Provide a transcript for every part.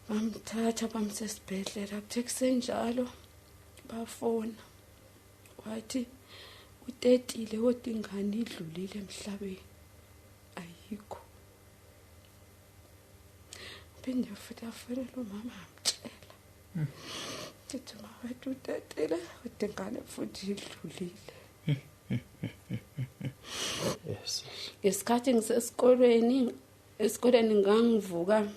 Bamthatha bamsa esibhedlela, kuthe kusenjalo bafona, wathi utetile kodwa ingane idlulile emhlabeni, ayikho. Phinde futhi afonela umama amtshela, ngithi mawethu utetile kodwa ingane futhi idlulile. Yes. Ngesikhathi ngisesikolweni, esikoleni ngangivuka,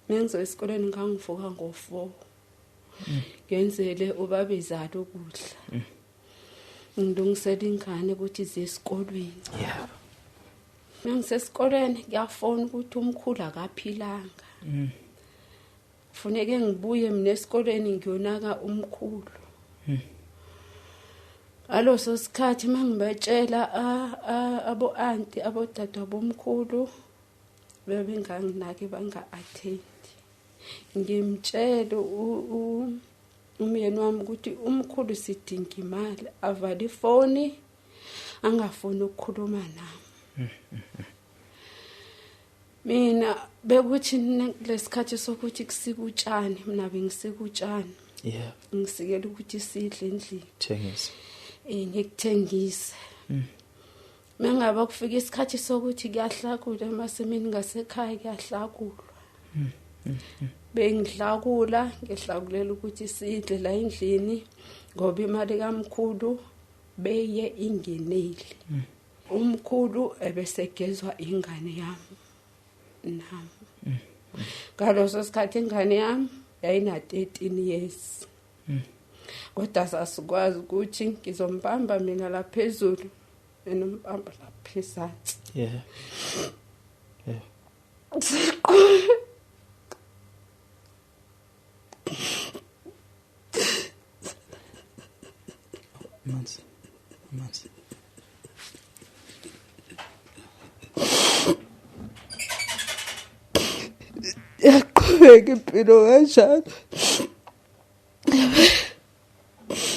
mengizoya esikoleni ngangivuka ngo-4, ngenzele ubabezala ukudla, ngilungisela ingane ukuthi ize esikolweni. Mengisesikolweni kuyafona ukuthi umkhulu akaphilanga. Kufuneke ngibuye mina esikolweni ngiyonaka umkhulu. Ngaloso sikhathi mangibatshela abo anti, abodadwa bomkhulu, bebenganginaki, banga-attend. Ngimtshela umyeni wami ukuthi umkhulu sidinga imali, avale ifoni, angafuni ukukhuluma nami. Mina bekuthi lesikhathi sokuthi kusika utshani, mina bengisika utshani. Ngisikela ukuthi sidle endlini. Thengisa. Ngikuthengise. Mengabe kufika isikhathi sokuthi kuyahlakulwa emasimini ngasekhaya, kuyahlakulwa. Bengihlakula, ngihlakulela ukuthi sidle la endlini ngoba imali kamkhulu beye ingenile. Umkhulu ebesegezwa ingane yami nami. Ngaloso sikhathi ingane yami yayina 13 years. Kodwa sasikwazi ukuthi ngizombamba mina la phezulu, enombamba lapha ezansi. Yeah. Siqhubeka. Amanzi. Amanzi. Yaqhubeka impilo kanjalo.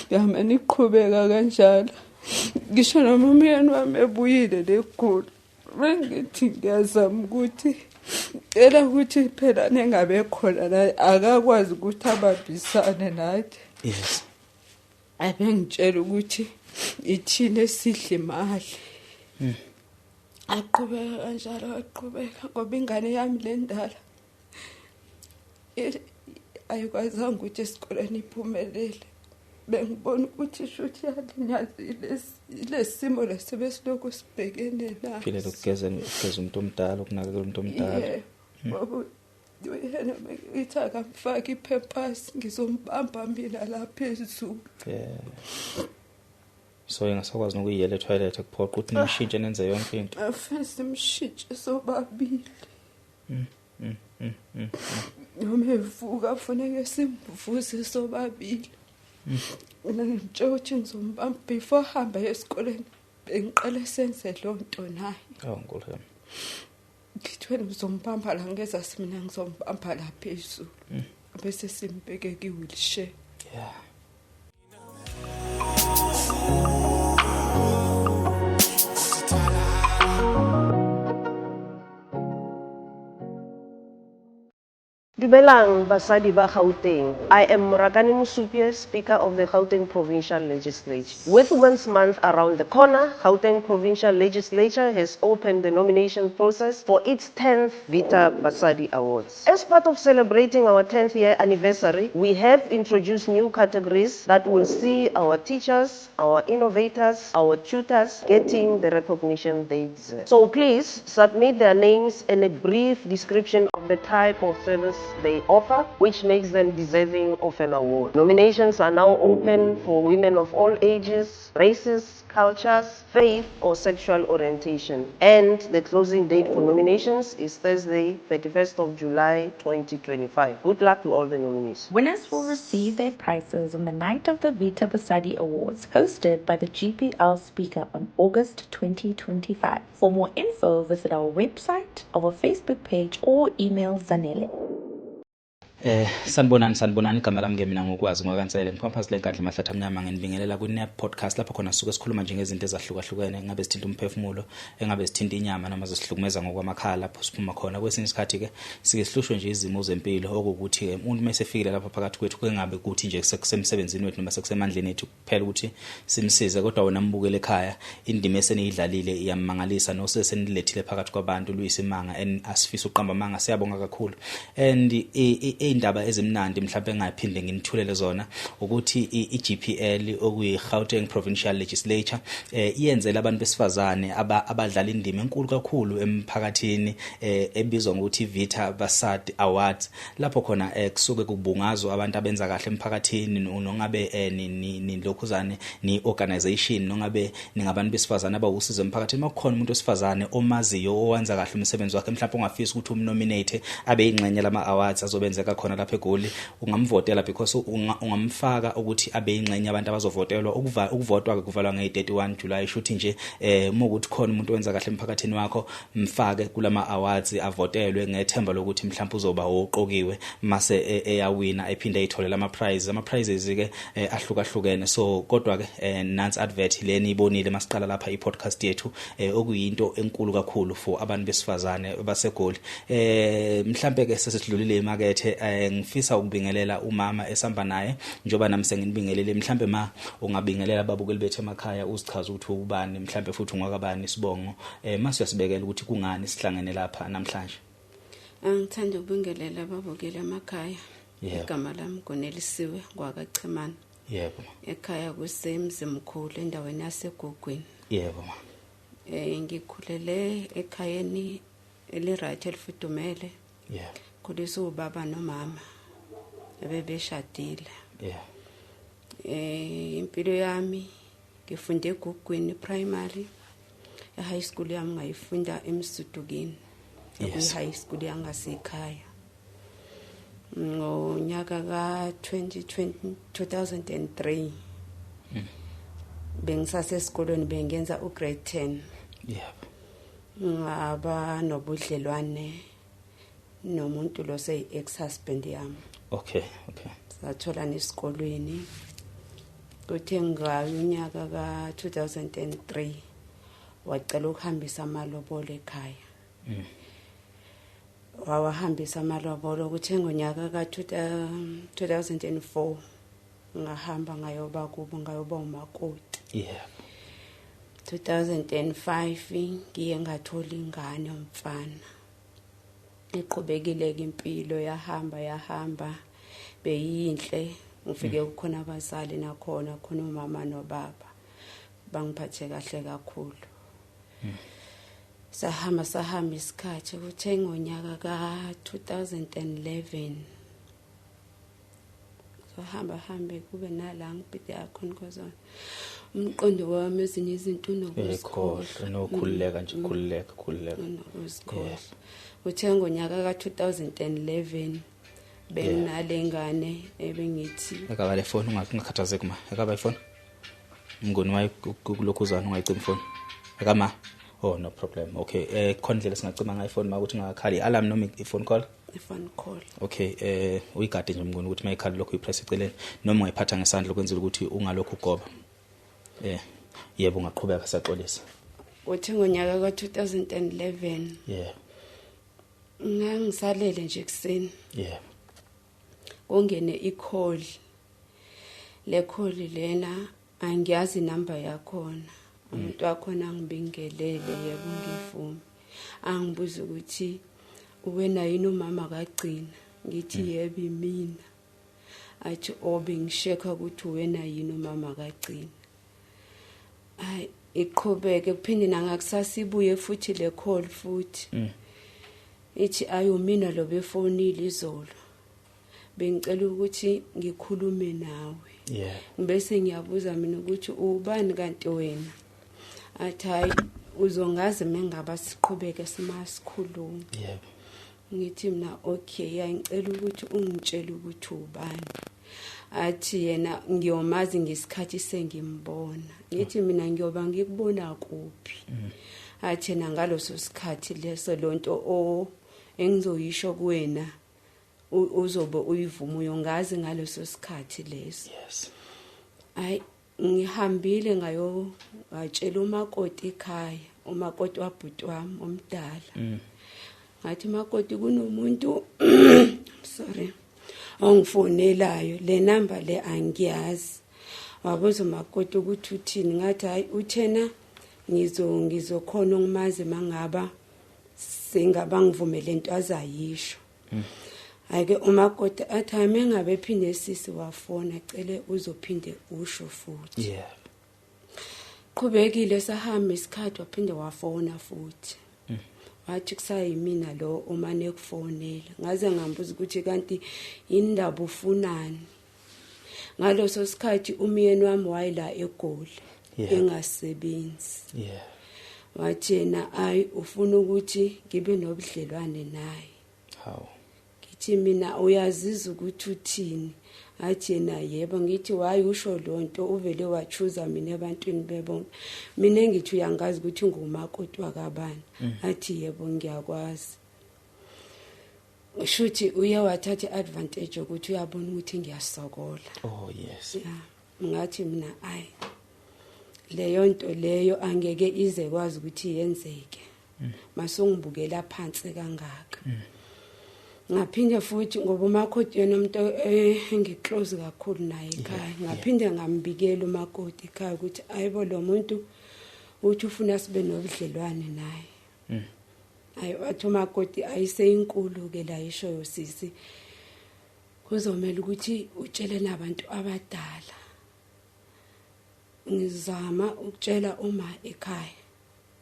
Yamane iqhubeka kanjalo. Ngisho noma umyeni wami ebuyile legulu, bengithi ngiyazama ukuthi cela ukuthi phela nengabe khona la, akakwazi ukuthi abambisane nathi. Abengitshela ukuthi ithini esidla imali. Aqhubeka kanjalo, aqhubeka ngoba ingane yami le ndala ayikwazanga ukuthi esikoleni iphumelele. Bengibona ukuthi shuthi yalinyazile lesimo lesebesilokhu sibhekene naso. Phile lokugeza, ukugeza umuntu omdala, ukunakekela umuntu omdala. Yebo, ngoba uyena ithi akamfaki iPampers, ngizombamba mina lapha phezulu. So engasakwazi nokuyiyela etoilet, kuphoqa ukuthi nimshintshe, nenze yonke into. Afese simshintshe sobabili. Noma evuka kufuneke simvuse sobabili. Mina ngimtshela ukuthi ngizombamba before ahamba esikoleni, bengiqale senze loo nto naye. Oh, Nkulunkulu. Ngithi wena uzombamba la ngezasi, mina ngizombamba la phezulu. Bese simbeke ki-wheelchair. Dumelang basadi ba Gauteng. I am Morakane Mosupye, Speaker of the Gauteng Provincial Legislature. With Women's Month around the corner, Gauteng Provincial Legislature has opened the nomination process for its 10th Vita Basadi Awards. As part of celebrating our 10th year anniversary, we have introduced new categories that will see our teachers, our innovators, our tutors getting the recognition they deserve. So please submit their names and a brief description of the type of service they offer, which makes them deserving of an award. Nominations are now open for women of all ages, races, cultures, faith, or sexual orientation. And the closing date for nominations is Thursday, 31st of July, 2025. Good luck to all the nominees. Winners will receive their prizes on the night of the Vita Basadi Awards, hosted by the GPL Speaker on August 2025. For more info, visit our website, our Facebook page, or email Zanele. Sanibonani, sanibonani. Igama lami ke mina ngokwazi ngwakaNsele, ngiphuma phansi lenkandla Mahlathi Amnyama. Nginibingelela kwi-NAP Podcast, lapho khona sisuke sikhuluma nje ngezinto ezahlukahlukene, ngabe sithinta umphefumulo, engabe sithinta inyama, noma zisihlukumeza ngokwamakhala lapho siphuma khona. Kwesinye isikhathi ke sike sihlushwe nje izimo zempilo, okuwukuthi ke umuntu mesefikile lapha phakathi kwethu, kungabe kuthi nje sekusemsebenzini wethu noma sekusemandleni ethu kuphela ukuthi simsize, kodwa wena mbukele ekhaya, indima eseniyidlalile iyamangalisa, nosesenilethile phakathi kwabantu luyisimanga, and asifisa uqamba amanga, siyabonga kakhulu. And indaba ezimnandi mhlawumbe engaphinde nginithulele zona ukuthi i-GPL, okuyi Gauteng Provincial Legislature, iyenzela abantu besifazane abadlala indima enkulu kakhulu emphakathini ebizwa ngokuthi Vita Basadi Awards, lapho khona kusuke kubungazwa abantu abenza kahle emphakathini, nongabe ni lokhuzane ni organization, nongabe ningabantu besifazane abawusizo emphakathini. Makukhona umuntu wesifazane omaziyo owenza kahle umsebenzi wakhe, mhlawumbe ungafisa ukuthi umnominate abe ingxenye lama awards azobenzeka khona lapha eGoli, ungamvotela, because ungamfaka ukuthi abe ingxenye abantu abazovotelwa. Ukuvotwa ke kuvalwa nge-31 July. Shuthi nje uma ukuthi khona umuntu owenza kahle emphakathini wakho, mfake kulama awards avotelwe, ngethemba lokuthi mhlawumbe uzoba oqokiwe, mase eyawina ephinde eyitholele ama prize. Ama prizes ke ahlukahlukene. So kodwa ke nansi advert leni ibonile masiqala lapha i-podcast yethu, okuyinto enkulu kakhulu for abantu besifazane baseGoli. Mhlambe ke sesidlulile imakethe. Ngifisa ukubingelela umama esamba naye, njoba nami senginibingelele. Mhlambe ma ungabingelela ababukeli bethu emakhaya, uzichaza ukuthi ubani, mhlambe futhi ungakabani isibongo, mase uyasibekela ukuthi kungani sihlangene lapha namhlanje. Angithanda ukubingelela ababukeli emakhaya. Yebo. Igama lami Gonelisiwe ngwakaChemana. Yebo. Ekhaya kusemzimkhulu, endaweni yaseGugwini. Yebo ma. Ngikhulele ekhayeni eli-right, elifudumele. Khuliswa ubaba nomama ebebeshadile. Impilo yami, ngifunde eGugwini primary. E-high school yami ngayifunda eMsudukini. High school yangasekhaya. Ngonyaka ka 2020 2003 bengisasesikolweni, bengenza ugrade 10. Ngaba nobudlelwane nomuntu lo seyi ex husband yami. okay okay Sathola nesikolweni. Kuthe ngayo unyaka ka 2003 wacela ukuhambisa amalobolo ekhaya. Wawahambisa amalobolo. Kuthe ngonyaka ka 2004 ngahamba ngayoba kubo, ngayoba umakoti. 2005 ngiye ngathola ingane yomfana. Iqhubekile ke impilo, yahamba yahamba, beyinhle. Ngifike kukhona abazali nakhona, khona umama nobaba, bangiphathe kahle kakhulu. Sahamba sahamba isikhathi. Kuthe ngonyaka ka 2011 sahamba hambe kube nala ngibhide yakhona kozona umqondo wami, ezinye izinto unokuzikhohlwa. Ekhohlwa nokhululeka nje, khululeka, khululeka. Unokuzikhohlwa. Uthe ngonyaka ka-2011 benginale ngane ebengithi Ekaba le phone, ungakhathazeki ma. Ekaba ifone mngoni wayo kulokhuzana, ungayicima ifone ekama. Oh, no problem. Okay, khona indlela singacima ngayo ifone ma ukuthi ngakhali alarm noma i-phone call? I-phone call. Okay, uyigade nje mngoni ukuthi mayikhala lokhu uyipress eceleni, noma ungayiphatha ngesandla ukwenzela ukuthi ungalokhu ugoba. Yebo, ungaqhubeka, siyaxolisa. Uthe ngonyaka ka-2011 ngangisalele nje ekuseni, kungene i-call. Le call lena angiyazi inamba yakhona. Umuntu wakhona angibingelele, yebo ngivume. Angibuza ukuthi uwena yini umama kagcina? Ngithi yebo, imina. Athi obe ngishekha ukuthi uwena yini umama kagcina. Hayi, iqhubeke kuphinde nangakusasa ibuye futhi le call futhi. Ithi ayo mina lo befonile izolo, bengicela ukuthi ngikhulume nawe. Bese ngiyabuza mina ukuthi ubani kanti wena? Athi hayi, uzongazi mengaba siqhubeke sima sikhuluma. Ngithi mina okay, ngicela ukuthi ungitshele ukuthi ubani. Athi yena ngiyomazi ngesikhathi sengimbona. Ngithi mina ngiyoba ngikubona kuphi? Athi yena ngaloso sikhathi leso lonto o engizoyisho kuwena. uzobe uyivuma uyongazi ngaleso sikhathi leso. Yes. Hayi, ngihambile ngayo ngatshela umakoti ekhaya, umakoti wabhuti wami omdala. Ngathi, makoti, kunomuntu, sorry, ongifonelayo, le number le angiyazi. Wabuza umakoti ukuthi uthini. Ngathi, hayi, uthena ngizokhona ukumazi mangaba singaba ngivumele into azayisho. Hayi-ke, umakoti athi, hayi, mengabe phinde sisi wafona, cele uzophinde usho futhi. Qhubekile, sahamba isikhathi, waphinde wafona futhi, wathi kusayimina lo omane kufonela. Ngaze ngambuza ukuthi kanti indaba ufunani. Ngaloso sikhathi umyeni wami wayela eGoli engasebenzi. Wathi yena, ayi, ufuna ukuthi ngibe nobudlelwane naye. Hawu. Ngithi mina, uyazizwa ukuthi uthini? Athi yena, yebo. Ngithi, wayi usho lonto, uvele wachuza mina ebantwini bebonke, mina ngithi uyangazi ukuthi ngumakoti wakabani? Athi, yebo, ngiyakwazi. Shuthi uye wathatha i-advantage yokuthi uyabona ukuthi ngiyasokola. Oh yes. Ya, ngathi mina, ayi, leyo nto leyo angeke ize kwazi ukuthi yenzeke masongibukela phansi kangaka. Ngaphinde futhi, ngoba umakoti yena umuntu engiclose kakhulu naye ekhaya, ngaphinde ngambikela umakoti ekhaya ukuthi, ayibo, lo muntu uthi ufuna sibe nobudlelwane naye. Ayi, wathi umakoti, ayiseyinkulu ke la ishoyo sisi, kuzomela ukuthi utshele nabantu abadala. Ngizama ukutshela uma ekhaya,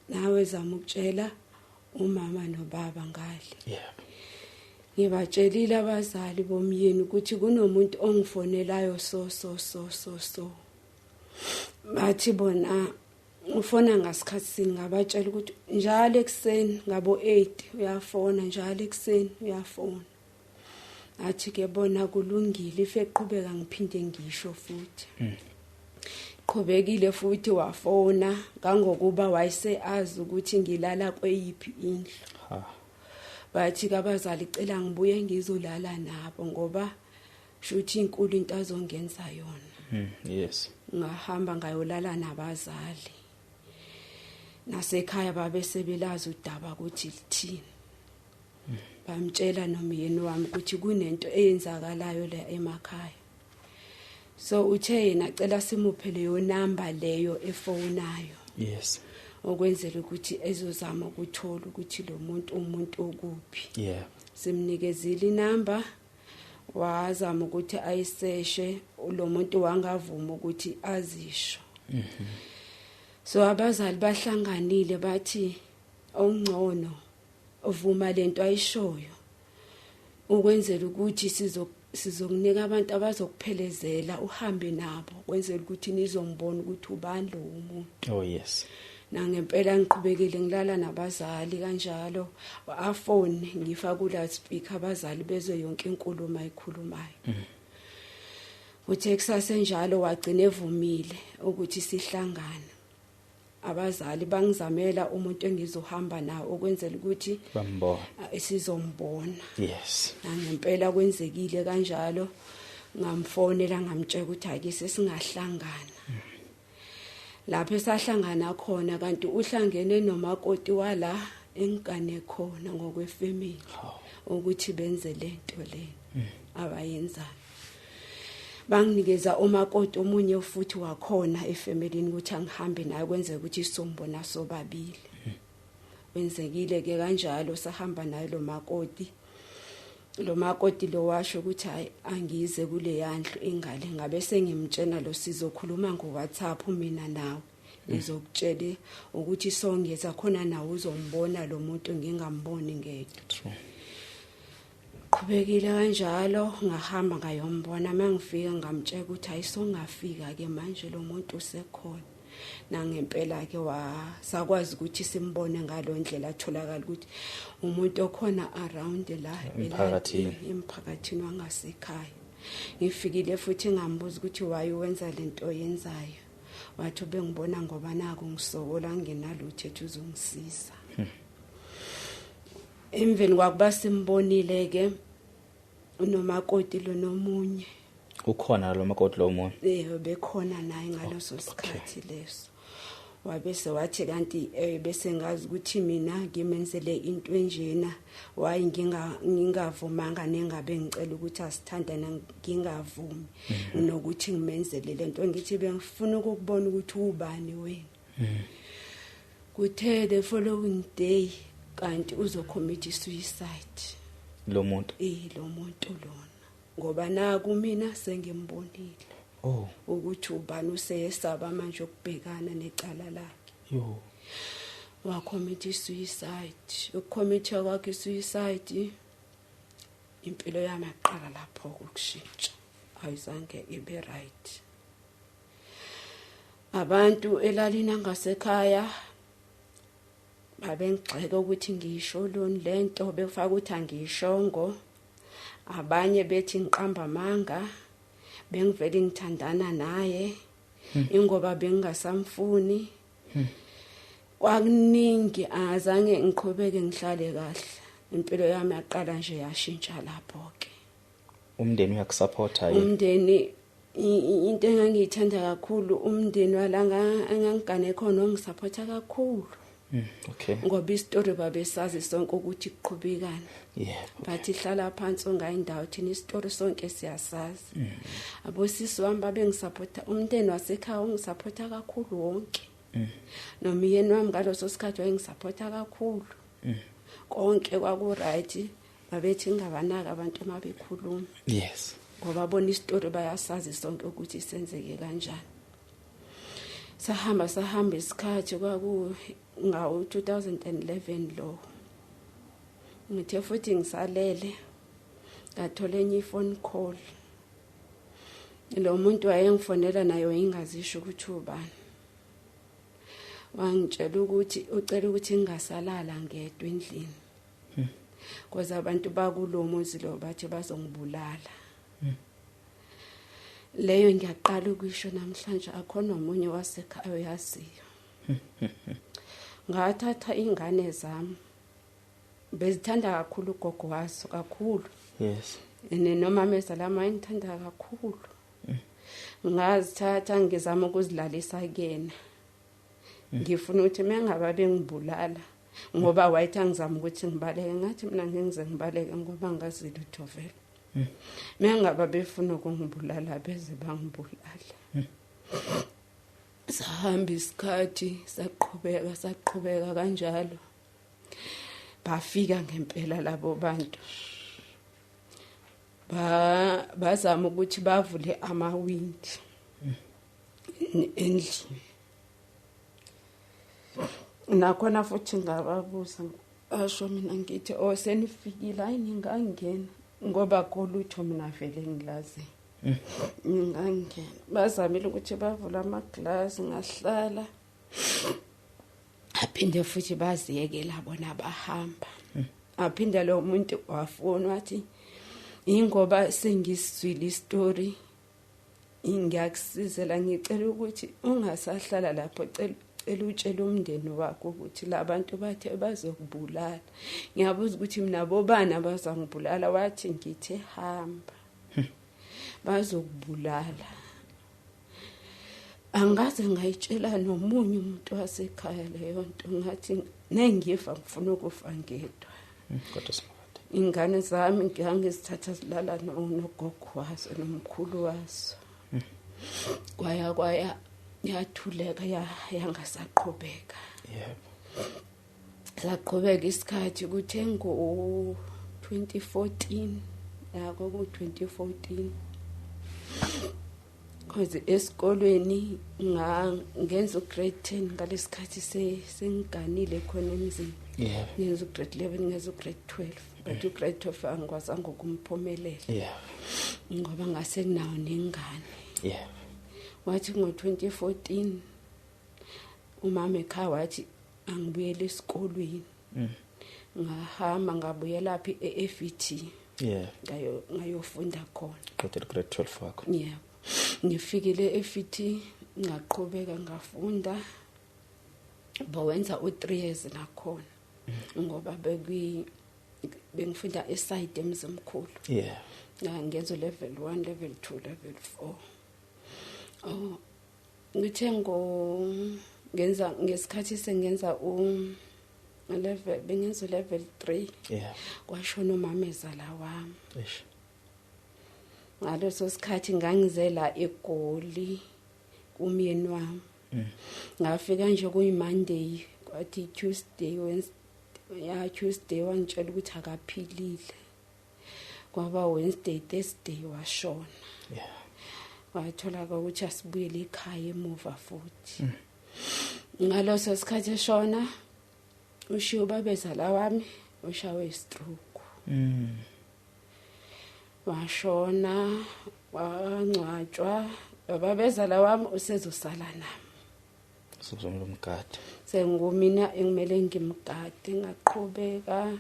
nawe zama ukutshela umama nobaba ngale. Ngibatshelile abazali bomyeni ukuthi kunomuntu ongifonelayo, so so so so so. Bathi bona, ufona ngasikhathi sini? Ngabatshela ukuthi njalo ekuseni ngabo 8 uyafona, njalo ekuseni uyafona. Athi ke bona, kulungile, if eqhubeka ngiphinde ngisho futhi. Qhubekile futhi wafona, kangokuba wayese azi ukuthi ngilala kweyiphi indlu. Ha. Bathi kabazali, cela ngibuye ngizolala nabo, ngoba shuthi inkulu into azongenza yona. Ngahamba ngayolala nabazali nasekhaya, babe sebelazi udaba ukuthi lithini. Bamtshela nomyeni wami ukuthi kunento eyenzakalayo la emakhaya. So uthe yena cela simuphe leyo number leyo efonayo okwenzela ukuthi ezozama ukuthola ukuthi lo muntu umuntu okuphi. Simnikezile inamba, wazama ukuthi ayiseshe lo muntu, wangavuma ukuthi azisho. So abazali bahlanganile, bathi ongcono uvuma lento ayishoyo ukwenzela ukuthi sizokunika abantu abazokuphelezela, uhambe nabo, kwenzela ukuthi nizombona ukuthi ubani lo umuntu. Oh yes. Nangempela ngiqhubekile ngilala nabazali kanjalo, afone, ngifaka ku loudspeaker, abazali bezwe yonke inkulumo ayikhulumayo. Uthe kusasenjalo wagcina evumile ukuthi sihlangane. Abazali bangizamela umuntu engizohamba nawo ukwenzela ukuthi bambona sizombona. Nangempela kwenzekile kanjalo, ngamfonela, ngamtshela ukuthi ake sesingahlangana. Lapho esahlangana khona, kanti uhlangene nomakoti wala engane khona ngokwefamily ukuthi benze lento le abayenzayo. Banginikeza umakoti omunye futhi wakhona efamilini ukuthi angihambe naye, kwenzeka ukuthi sizombona sobabili. Kwenzekile ke kanjalo, sahamba naye lo makoti. Lo makoti lo washo ukuthi, hayi, angize kule yandlu ingale. Ngabe sengimtshena lo, sizokhuluma ngo WhatsApp mina nawe, ngizokutshela ukuthi songeza khona nawe uzombona lo muntu, ngingamboni ngedwa. Qhubekile kanjalo, ngahamba ngayombona. Mangifika ngamtshela ukuthi ayisongafika ke manje, lo muntu usekhona. Nangempela ke wasakwazi ukuthi simbone ngalondlela, atholakala ukuthi umuntu okhona around la emphakathini. Emphakathini wangasekhaya. Ngifikile futhi ngambuza ukuthi why wenza lento oyenzayo. Wathi ubengibona ngoba naku ngisokola, nginalutho, ethi uzongisiza. Emveni kwakuba simbonile ke, Unomakoti lo nomunye. Ukhona lo makoti lo omunye? Yebo, bekhona naye ngaleso sikhathi leso. Wabese wathi kanti bese ngazi ukuthi mina ngimenzele into enjena, wayi ngingavumanga nengabe ngicela ukuthi asithandane ngingavumi nokuthi ngimenzele lento, ngithi bengifuna ukubona ukuthi ubani wena. Kuthe the following day kanti uzocommit suicide lo muntu. Lo muntu lona, ngoba naku mina sengimbonile. Oh, ukuthi ubani, useyesaba manje ukubhekana necala lakhe. Yo. Wacommit suicide. Ukucommit kwakhe suicide, impilo yami yaqala lapho ukushintsha, ayizange ibe right. Abantu elalini ngasekhaya babengigxeka ukuthi ngisho loni lento, befaka ukuthi angiyishongo, abanye bethi ngiqamba amanga, bengivele ngithandana naye ingoba bengingasamfuni. Kwakuningi, azange ngiqhubeke ngihlale kahle. Impilo yami yaqala nje yashintsha lapho ke. Umndeni uyakusupporta yini? Umndeni, into engangiyithanda kakhulu, umndeni walanga engangigane khona ongisupporta kakhulu. Okay. Ngoba isitori babesazi sonke ukuthi kuqhubekani. Yebo. Bathi hlala phansi ungayindawo, thina isitori sonke siyasazi. Abosisi wami babengisupporta, umndeni wasekhaya ungisupporta kakhulu wonke. Nomyeni wami ngaloso sikhathi wayengisupporta kakhulu. Konke kwaku right, babethi ngingabanaka abantu mabekhuluma. Yes. Ngoba bona isitori bayasazi sonke ukuthi senzeke kanjani. Sahamba isikhathi, kwaku ngawo 2011 lo. Ngithe futhi ngisalele ngathola enye i-phone call. Lo muntu wayengifonela naye wayengazisho ukuthi ubani. Wangitshela ukuthi ucela ukuthi ngingasalala ngedwa endlini. Kwaze abantu bakulo muzi lo bathi bazongibulala. Leyo ngiyaqala ukuyisho namhlanje, akhona omunye wasekhaya oyaziyo. Ngathatha ingane zami, bezithanda kakhulu ugogo wazo kakhulu. Yes. Ene noma mezala wayengithanda kakhulu. Ngazithatha ngizama ukuzilalisa kuyena. Ngifuna ukuthi mengaba bengibulala, ngoba wayethi angizama ukuthi ngibaleke, ngathi mina ngize ngibaleke ngoba ngazi lutho vele. Mengaba befuna ukungibulala beze bangibulala. Sahamba isikhathi, saqhubeka kanjalo. Bafika ngempela labo bantu. Bazama ukuthi bavule amawindi endlini. Nakhona futhi ngababuza, asho mina ngithi oh senifikile, hayi ningangena ngoba kolutho mina vele ngilazi. Ngingangena. Bazamile ukuthi bavule amaglasi, ngahlala. Aphinde futhi baziyekela bona bahamba. Aphinde lo muntu wafona wathi ingoba sengisizwile istory, ngiyakusizela, ngicela ukuthi ungasahlala lapho, cela utshele umndeni wakho ukuthi labantu bathe bazokubulala. Ngiyabuza ukuthi mina bobani abazangibulala, wathi ngithe hamba bazokubulala. Angaze ngayitshela nomunye umuntu wasekhaya leyo nto, ngathi nengifa ngifuna ukufa ngedwa. Kodwa simakade, ingane zami ngangizithatha zilala nogogo wazo nomkhulu wazo. Kwaya yathuleka, yangasaqhubeka. Yebo. Saqhubeka isikhathi, kuthe ngo 2014, yako ku 2014. Cause esikolweni ngenza ugrade 10 ngalesikhathi sengiganile khona emzini. Yebo. Ngenza ugrade 11, ngenza ugrade 12, but ugrade 12 angikwazanga ukumphumelela. Yebo. Ngoba ngase nginawo nengane. Yebo. Wathi ngo-2014 umama ekhaya wathi angibuyele esikolweni. Ngahamba ngabuyela phi e-FET. Yeah. Ngayofunda khona. Qedela grade 12 wakho. Yeah. Ngifikile e-FET ngaqhubeka ngafunda. Bawenza u3 years nakhona. Ngoba bekwi Bengifunda eside eMzimkhulu. Yeah. Ngenza level 1, level 2, level 4. Oh, ngithe ngenza ngesikhathi sengenza level, bengenza level 3. Yeah. Kwashona umamezala wami. Eish. Ngaleso sikhathi ngangizela eGoli kumyeni wami. Ngafika nje kuyi Monday, kwathi Tuesday, Wednesday, ya Tuesday wangitshela ukuthi akaphilile. Kwaba Wednesday, Thursday washona. Yeah. Wathola ukuthi asibuyele ekhaya emuva futhi. Ngaloso sikhathi eshona ushiya ubabezala wami ushawe stroke. Washona, wangcwatshwa, babezala wami usezosala nami. Sokuzomela umgadi. Sengumina engimele ngimgade. Ngaqhubeka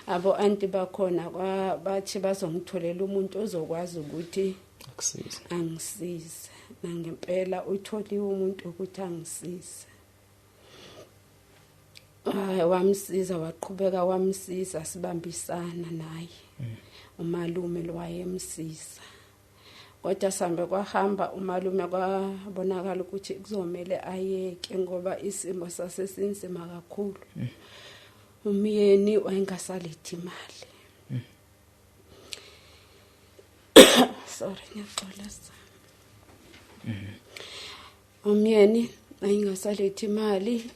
abo anti bakhona bathi bazongitholela umuntu ozokwazi ukuthi akusize, angisize. Nangempela utholiwe umuntu ukuthi angisize. Wamsiza, waqhubeka wamsiza, sibambisana naye. Umalume lo wayemsiza. Kodwa sambe kwahamba umalume, kwabonakala ukuthi kuzomele ayeke ngoba isimo sasesinzima kakhulu. Umyeni wayengasalethi imali. Sorry, ngiyaxolisa. Umyeni wayengasalethi imali.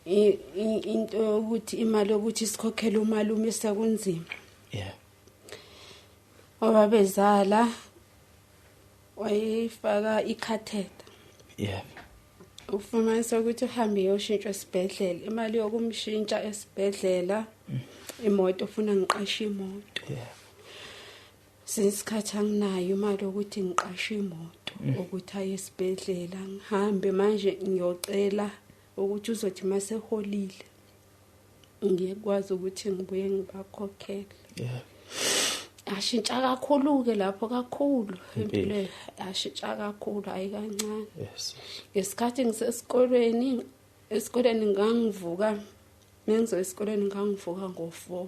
Into yokuthi imali yokuthi sikhokhele umalume sekunzima. Yeah. Obabezala wayefaka icatheter. Yeah. Ufumanisa ukuthi uhambe uyoshintshwa esibhedlela. Imali yokumshintsha esibhedlela, imoto ufuna ngiqashe imoto. Yeah. Since anginayo imali yokuthi ngiqashe imoto ukuthi aye esibhedlela, ngihambe manje ngiyocela ukuthi uzothi maseholile ngiyekwazi ukuthi ngibuye ngibakhokhele. Yeah. Ashintsha kakhulu ke lapho kakhulu Impilo. impilo ashintsha kakhulu, hayi kancane. Yes. Ngesikhathi ngisesikolweni, esikoleni ngangivuka, mengizo esikoleni ngangivuka ngo4.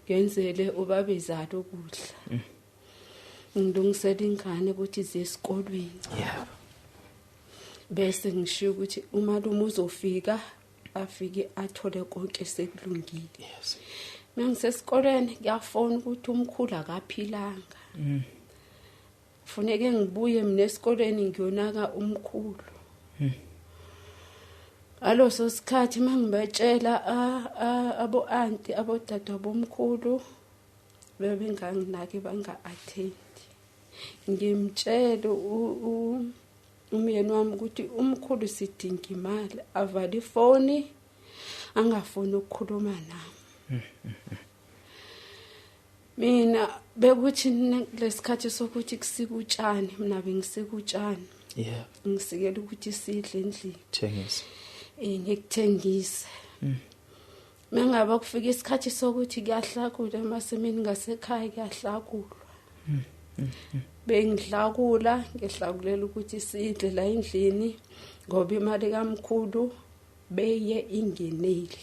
Ngenzele ubabezala ukudla. Ngilungisela ingane ukuthi ize esikolweni. Yeah. Bese ngishiya ukuthi umalume uzofika afike athole konke sekulungile. Yes. Mengisesikoleni ngiyafona ukuthi umkhulu akaphilanga. Kufuneke ngibuye mina esikoleni ngiyonaka umkhulu. Ngaloso sikhathi mangibatshela abo anti abodadwa bomkhulu bebenganginaki, banga-attend. Ngimtshela umyeni wami ukuthi umkhulu sidinga imali, avale ifoni angafuni ukukhuluma nami. Mina bekuthi lesikhathi sokuthi kusika utshani, mina bengisika utshani. Yeah. Ngisikela ukuthi sidle endlini. Thengise. Ngikuthengise. Mengabe kufika isikhathi sokuthi kuyahlakulwa emasimini ngasekhaya, kuyahlakulwa. Bengihlakula, ngihlakulela ukuthi sidle la endlini ngoba imali kamkhulu beye ingenile.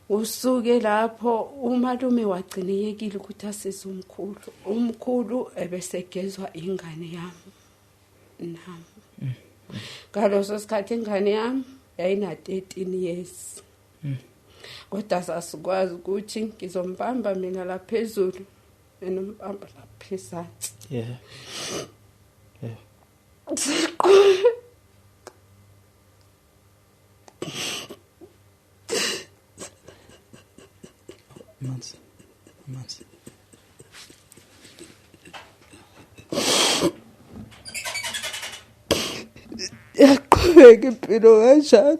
Usuke lapho umalume wagcina yekile ukuthi asize umkhulu. Umkhulu ebesegezwa ingane yami nami. Ngaloso sikhathi ingane yami yayina 13 years. Kodwa sasikwazi ukuthi ngizombamba mina la phezulu, mina umbamba la phezansi. Yeah. Yeah. Amanzi. Amanzi. Yaqhubeka impilo kanjalo.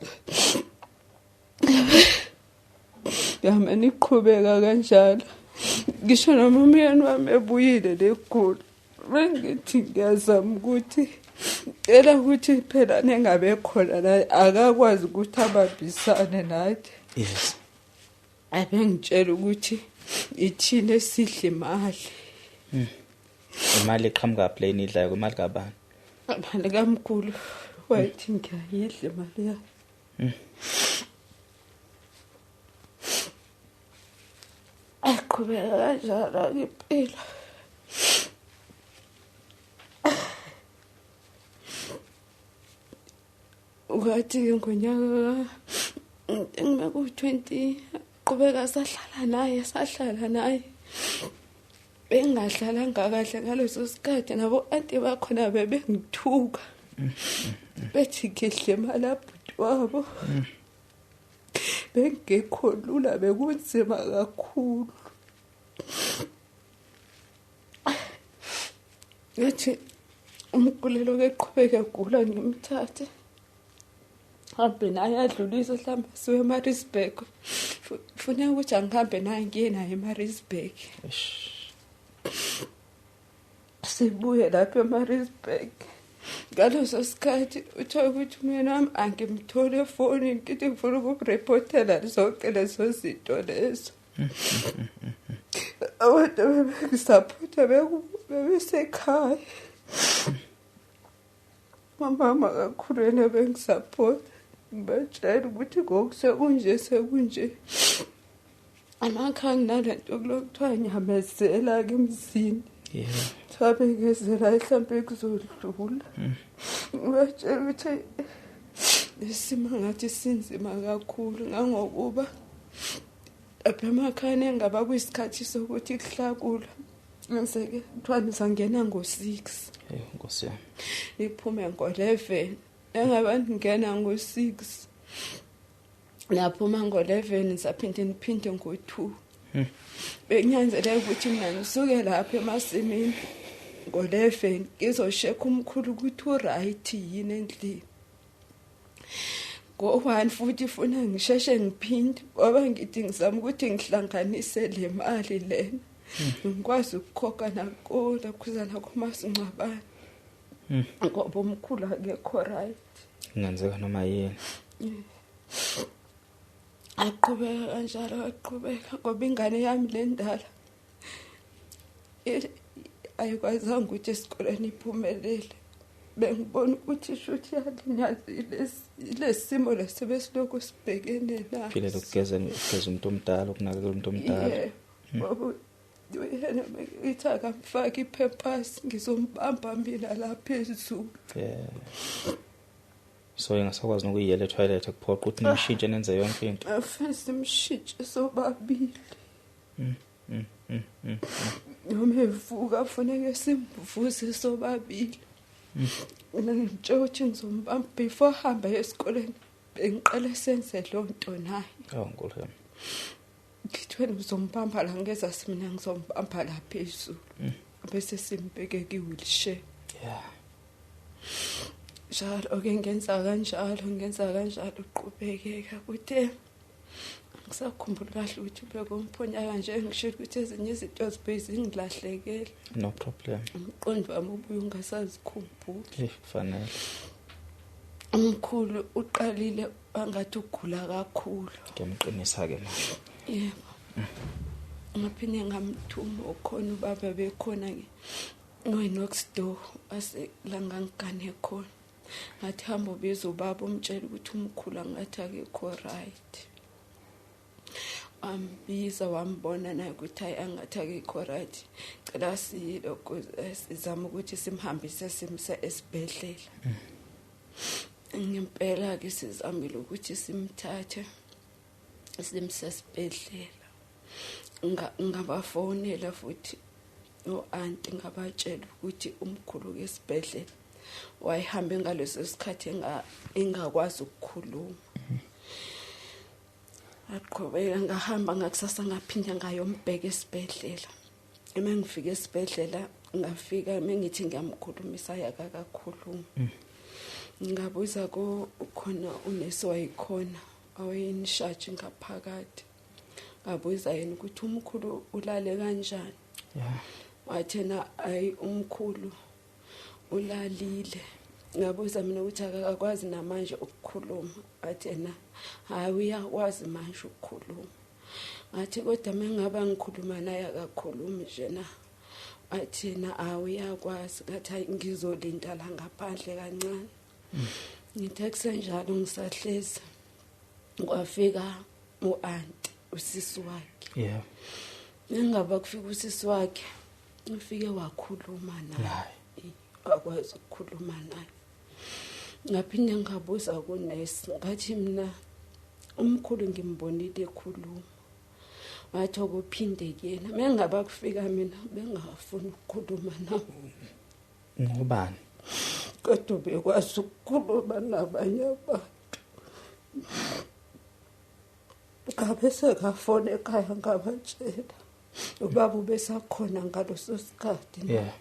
Yamane iqhubeka kanjalo. Ngisho noma umyeni wami ebuyile legula, bengithi ngiyazama ukuthi cela ukuthi phela nengabe khona la akakwazi ukuthi abambisane nathi. Yes. Abengitshela ukuthi ithini esidle imali. Imali eqhamuka plane idlayo imali kabani? Imali kamkhulu wayethi ngiyayidla imali yakhe. Yaqhubeka kanjalo impilo. Kwathi ngonyaka ngibe ku-20 qhubeka sahlala naye bengahlalanga kahle ngaleso sikhathi. Nabo anti bakhona bebengithuka bethi ngidle imali abhuti wabo. Bengekho lula, bekunzima kakhulu. Ngathi umkhulelo keqhubeka egula, ngimthathe hambe naye adlulise mhlawumbe siwe eMaritzburg. Funeka ukuthi angihambe naye ngiye naye eMaritzburg. Sibuye lapha eMaritzburg. Ngaleso sikhathi uthola ukuthi umyeni wami angimtholi efonini, ngithi ngifuna ukumreportela zonke lezo zinto lezo. Abantu bebengisaphotha bebesekhaya. Mama kakhulu yena bengisaphotha, ngibatshela ukuthi ngoku sekunje sekunje. Amakha nginalento kulokuthiwa nyamezela-ke emzini. Thabekezela mhlampe kuzodlula. Ngibatshela ukuthi lesimo ngathi sinzima kakhulu, ngangokuba lapha emakhaya engaba kuyisikhathi sokuthi kuhlakulwa. Ngase-ke kuthiwa nizangena ngo-6. Hey Nkosi yami. Niphume ngo-11. Engaba ngena ngo-6. Naphuma ngo-11 saphinde niphinde ngo-2. Benginyanzeleka ukuthi mina ngisuke lapha emasimini ngo-11 ngizoshekha umkhulu ukuthi u-right yini endlini. Ngo-1 futhi funa ngisheshe ngiphinde ngoba ngithi ngizama ukuthi ngihlanganise le mali lena. Ngikwazi ukukhokha nakulo khuzana komasingcwabane. Ngoba umkhulu akekho right. Kungenzeka noma yini. Aqhubeka kanjalo, aqhubeka ngoba ingane yami lendala ayikwazanga ukuthi esikoleni iphumelele. Bengibona ukuthi shuthi yalinyazile lesimo lesebesilokhu sibhekene naso. Phile lokugeza umuntu omdala, ukunakekela umuntu omdala. Yebo. Yena ithi akamfaki iphepasi ngizombamba mina lapha phezulu. Yeah. So ingasakwazi nokuyiyela etoilet, kuphoqa ukuthi nimshintshe nenze yonke into. Afise simshintshe sobabili. Noma evuka kufanele simvuse sobabili. Mina ngimtshela ukuthi ngizombamba before ahamba esikoleni, bengiqale senze lo nto naye. Oh Nkulunkulu. Ngithi wena uzombamba la, ngezasi mina ngizombamba la phezulu. Bese simbeke ki-wheelchair. Yeah. Njalo ke ngenza kanjalo uqhubekeka kuthe ngisakhumbula kahle ukuthi bekumphonyaka nje, ngisho ukuthi ezinye izinto zibe zingilahlekele. No problem. Umqondo wami ubuye ungasazikhumbuli. Kufanele. Umkhulu uqalile angathi ugula kakhulu. Ngiyamqinisa ke manje. Yebo. Ngaphinde ngamthuma ukhona ubaba bekhona nge next door ase la ngangigane khona. Ngathi hamba ubiza ubaba umtshela ukuthi umkhulu angathi akekho right. Ambiza wambona naye ukuthi hayi angathi akekho right. Cela silokhu sizama ukuthi simhambise simse esibhedlela. Ngempela ke sizamile ukuthi simthathe simse esibhedlela. Ngabafonela futhi o-anti ngabatshela ukuthi umkhulu ke esibhedlela wayehambe ngaleso sikhathi engakwazi ukukhuluma. Aqhubeka ngahamba ngakusasa ngaphinda ngayombheka esibhedlela. Uma ngifika esibhedlela ngafika mengithi ngiyamkhulumisa yakakakhuluma. Ngabuza ko khona unesi wayikhona awayinishaji ngaphakathi. Ngabuza yena ukuthi umkhulu ulale kanjani. Yeah. Wathena ayi umkhulu ulalile. Ngabuza mina ukuthi akakwazi namanje ukukhuluma. Wathena hayi uyakwazi manje ukukhuluma. Ngathi kodwa mengaba ngikhuluma naye akakhulumi nje na. Wathena hayi uyakwazi. Ngathi hayi ngizolinda la ngaphandle kancane. Ngithe kusenjalo ngisahlezi kwafika u-anti usisi wakhe. Yeah. Nengaba kufika usisi wakhe, ufike wakhuluma naye, wakwazi ukukhuluma naye. Ngaphinde ngabuza kunesi, ngathi mina umkhulu ngimbonile ekhuluma, wathi okuphinde kuyena. Mengaba kufika mina bengafuni ukukhuluma nami. Ngobani? Kodwa bekwazi ukukhuluma nabanye abantu. Ngabe sekafona ekhaya ngabatshela. Ubaba ubesakhona ngaloso sikhathi. Yeah.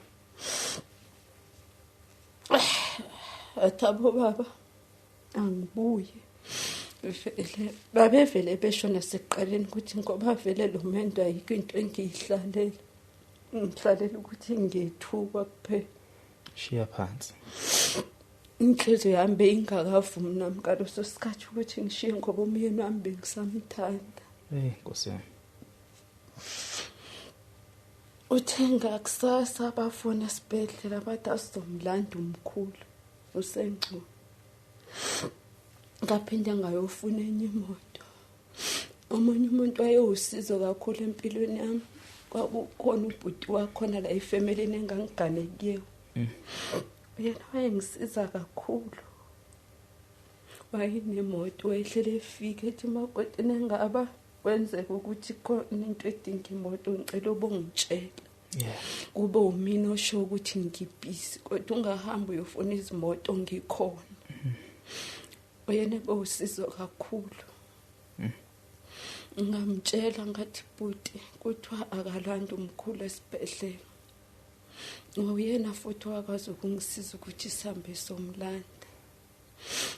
Athabo baba angibuye. Vele babevele beshona sekuqaleni ukuthi ngoba vele lo mendo ayikho into engiyihlalela. Ngihlalela ukuthi ngiyethuka kuphela. Shiya phansi. Inhliziyo yami beyingakavumi nami ngaloso sikhathi ukuthi ngishiye ngoba umyeni wami bengisamthanda. Hey Nkosi yami. Uthe ngakusasa bafona esibhedlela bathi asizomlanda umkhulu usengcono. Ngaphinde ngayofuna enye imoto. Omunye umuntu wayewusizo kakhulu empilweni yami. Kwakukhona ubhuti wakhona la efemelini engangigane kuyo. Yena wayengisiza kakhulu. Wayenemoto, wayehlele efika ethi makoti nengaba kwenzeka ukuthi khona into edinga imoto ngicela ubongitshela. Yeah. Kube umina osho ukuthi ngibhizi kodwa ungahamba uyofuna izimoto ngikhona. Uyena bewusizo kakhulu. Ngamtshela ngathi bhuti kuthiwa akalanda umkhulu esibhedlela. Uyena futhi wakwazi ukungisiza ukuthi sihambe somlanda.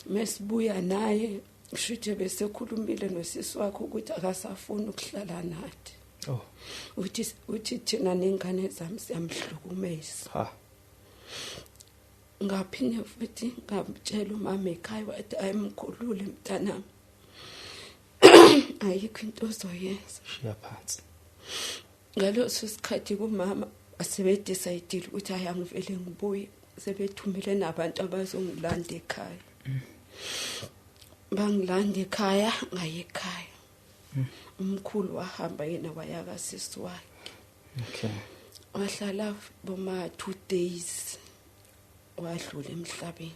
Mesibuya naye shuthi besekhulumile nosisi wakhe ukuthi akasafuni ukuhlala nathi. Oh. Uthi thina nengane zami siyamhlukumeza. Ha. Ngaphinde futhi ngamtshela umama ekhaya wathi ayimkhulule mntanami. Ayikho into ozoyenza. Shiya phansi. Ngaloso sikhathi kumama asebedecide ukuthi ayangivele ngibuye, sebethumele nabantu abazongilanda ekhaya. Bangilanda ekhaya ngaye ekhaya. Umkhulu wahamba yena waya kasisi wakhe. Okay. Wahlala boma 2 days wadlula emhlabeni.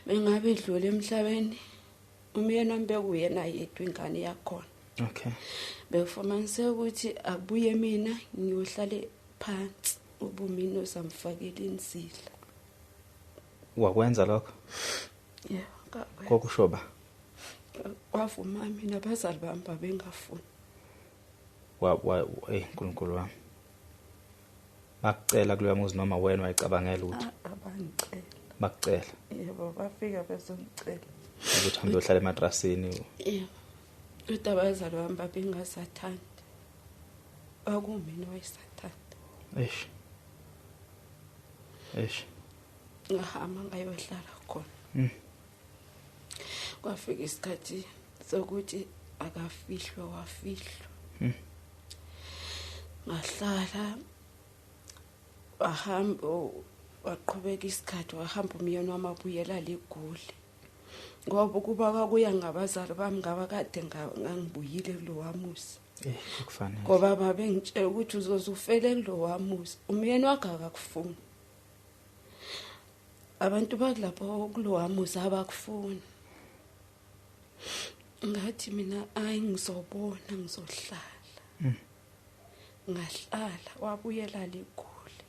Mengabe edlula emhlabeni umyeni wami bekuyena yedwa ingane yakhona. Okay. Bekufumanise ukuthi abuye mina ngiyohlale phansi ubumina ozamfakela inzila. Wakwenza lokho? Yeah. Kokushoba. Wavuma mina abazali bami babengafuni. Wa uNkulunkulu wami. Bakucela kuloya muzi noma wena wayicabangela ukuthi abangicela. Bakucela. Yebo bafika bezongicela. Ukuthi hambe uyohlala ematrasini. Yebo. Kodwa abazali bami babengasathandi. Kwakumina wayesathanda. Eish. Eish. Ngahamba ngayohlala khona. Kwafika isikhathi sokuthi akafihlwe wafihlwa. Ngahlala wahamba waqhubeka isikhathi wahamba umyeni wami abuyela leGoli. Ngoba kuba kwakuya ngabazali bami ngaba kade ngangibuyile kulowa muzi. Kufanele. Ngoba babengitshela ukuthi uzozufele kulowa muzi. Umyeni wakhe akakufuni. Abantu bakulapho kulowa muzi abakufuni. Ngathi mina ayi ngizobona ngizohlala. Ngahlala wabuyela leGoli.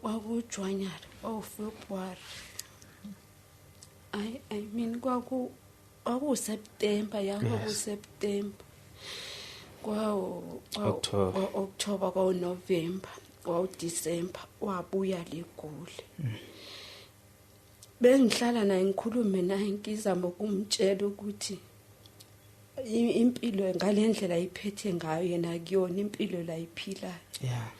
KwakuJanuary, kwakuFebruary. I mean kwakuSeptember, yakuSeptember. Kwa-October, kwaNovember, kwaDecember wabuya leGoli. Bengihlala naye ngikhulume naye ngizama ukumtshela ukuthi impilo ngalendlela ayiphethe ngayo yena kuyona impilo la iphilayo. Yeah.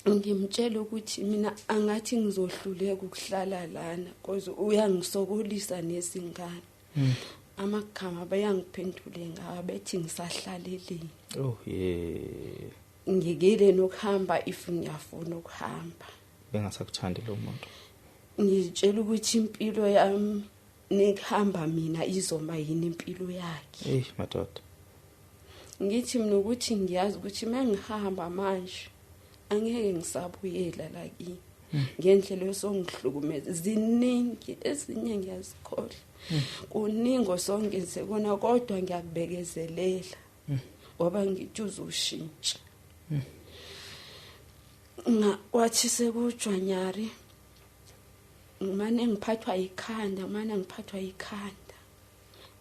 Ngimtshela ukuthi mina angathi ngizohluleka ukuhlala lana because uyangisokolisa nezingane. Amagama bayangiphendule ngawo bethi ngisahlaleleni. Oh yeah. Ngikile nokuhamba if ngiyafuna ukuhamba. Bengasakuthandi lo muntu. Ngitshela ukuthi impilo yami Nikuhamba mina izoma yini impilo yakhe. Ey madoda. Ngithi mina ukuthi ngiyazi ukuthi mengihamba manje angeke ngisabuyela la kimi. Ngendlela yosongihlukumeza ziningi ezinye ngiyazikhohlwa. Kuningi osongenze kona kodwa ngiyakubekezelela. Ngoba ngithi uzoshintsha. Wathi sekuJanuary ngimane ngiphathwa ikhanda,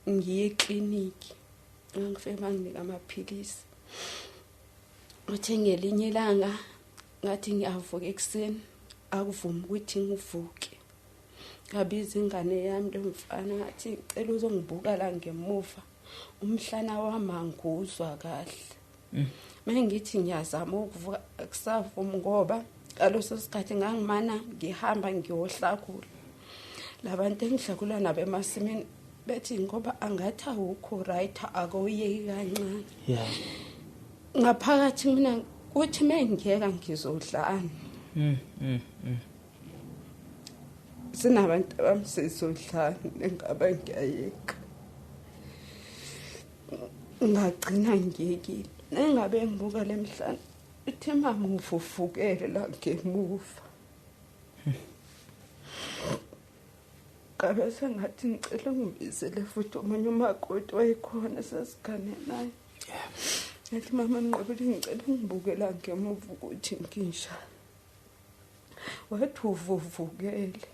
ngiye ekliniki. Ngifike banginika amaphilisi. Uthe ngelinye ilanga ngathi ngiyavuka ekuseni, akuvumi ukuthi ngivuke. Ngabiza ingane yami lo mfana ngathi ngicela uzongibuka la ngemuva. Umhlana wami anguzwa kahle. Mengithi ngiyazama ukuvuka akusavumi ngoba ngaleso sikhathi ngangimana ngihamba ngiyohlakula. Labantu engihlakula nabo emasimini bethi ngoba angathi awukho right akuyeki kancane. Yeah. Ngaphakathi mina kuthi mengiyeka ngizodlana. Sinabantu abamsizodlana engaba ngiyayeka. Ngagcina ngiyekile. Nengabe ngibuka lemhlana ithe mama ngivuvukele la ngemuva. Ngabe sengathi ngicela ngibizele futhi omunye umakoti wayekhona sasigane naye. Ngathi mama nqobile ngicela ungibukela ngemuva ukuthi nginjani. Wathi uvuvukele.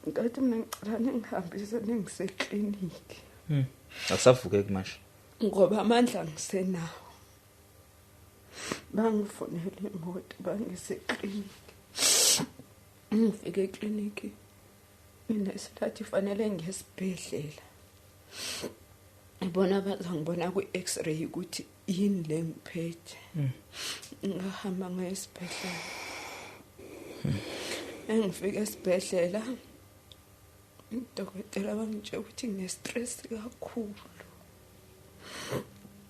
Ngathi mina ngicela ningihambise ningisekliniki. Akusavukeki manje. Ngoba amandla ngisenawo. Bangifonela imoto bangisekliniki. Ngifike ekliniki inesilathi fanele ngesibhedlela. Ibona bazangibona ku-X-ray ukuthi yini le ngiphethe. Ngahamba ngaye esibhedlela. Engifike esibhedlela udokotela bangitshela ukuthi ngine-stress kakhulu.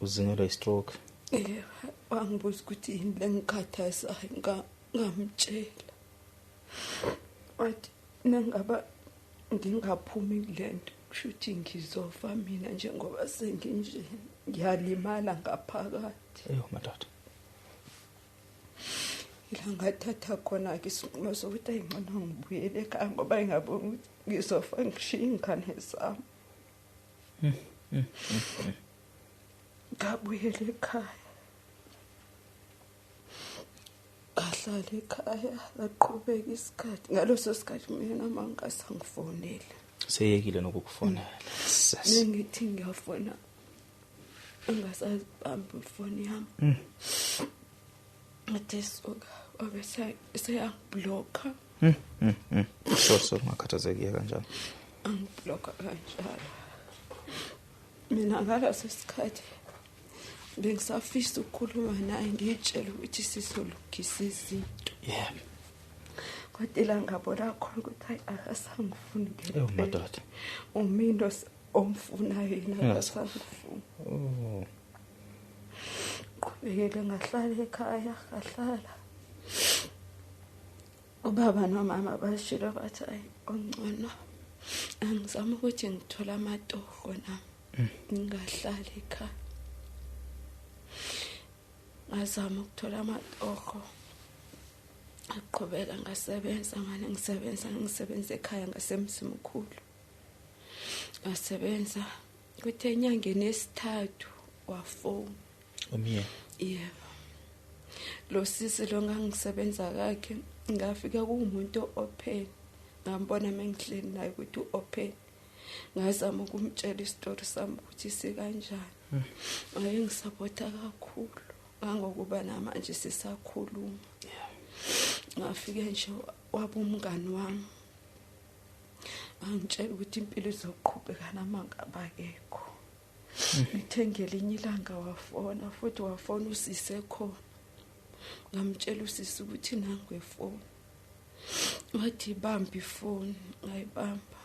Uzingelwa i-stroke. Wangibuza ukuthi yini le ngikhathazayo ngamtshela. Wathi nangaba ngingaphumi kulento kusho ukuthi ngizofa mina njengoba senginje ngiyalimala ngaphakathi. Eyo madoda. Ila ngathatha khona ke isinqumo sokuthi ayingcono ngibuyele ekhaya ngoba ngingabona ukuthi ngizofa ngishiye ingane zami. Ngabuyela ekhaya. Ngahlala ekhaya laqhubeka isikhathi. Ngaleso sikhathi mina mangasangifonela. Seyekile nokukufonela. Nengithi ngiyafona angasazibamba ifoni yami. Ngathi suka wabe seyangibhlokha. So ngakhathazekile kanjani? Angiblokha kanjalo. Mina ngaleso sikhathi bengisafisa ukukhuluma naye ngitshela ukuthi sizolungisa izinto. Yeah. Kodwa ila ngabona khona ukuthi hayi akasangifuni ngempela. Ewu madoda. Umuntu omfunayo yena akasangifuni. Oh. Qhubekele ngahlala ekhaya ngahlala. Ubaba nomama bashilo bathi hayi ongcono. Angizama ukuthi ngithola amatoho nami. Ngingahlala ekhaya. Ngazama ukuthola amatoho. Aqhubeka ngasebenza ngane ngisebenza ekhaya ngasemzimkhulu. Ngasebenza kuthe enyangeni yesithathu wafona. Umiye. Yebo. Lo sisi lo ngangisebenza kakhe ngafika kuwumuntu open. Ngambona mengihleli naye ukuthi uopen. Ngazama ukumtshela isitori sami ukuthi sikanjani. Wayengisapota kakhulu ngangokuba namanje sisakhuluma. Ngafike nje waba umngani wami. Angitshela ukuthi impilo izoqhubeka nama ngabakekho. Ngithe ngelinye ilanga wafona futhi wafona usise khona. Ngamtshela usisi ukuthi nangu efoni. Wathi bamba ifoni, ngayibamba.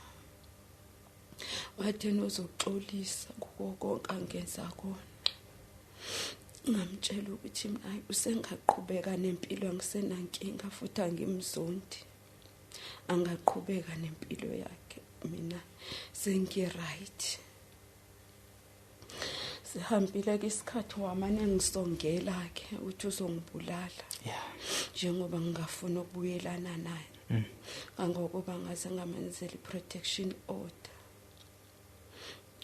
Wathi uzoxolisa kuko konke angenza kona. Ngamtshela ukuthi mina usengaqhubeka nempilo angisenankinga futhi angimzondi. Angaqhubeka nempilo yakhe. Mina sengi-right. Sihambile ke isikhathi, wamane ngisongela ke uthi uzongibulala njengoba ngingafuni ukubuyelana naye, kangokuba ngaze ngamenzela i-protection order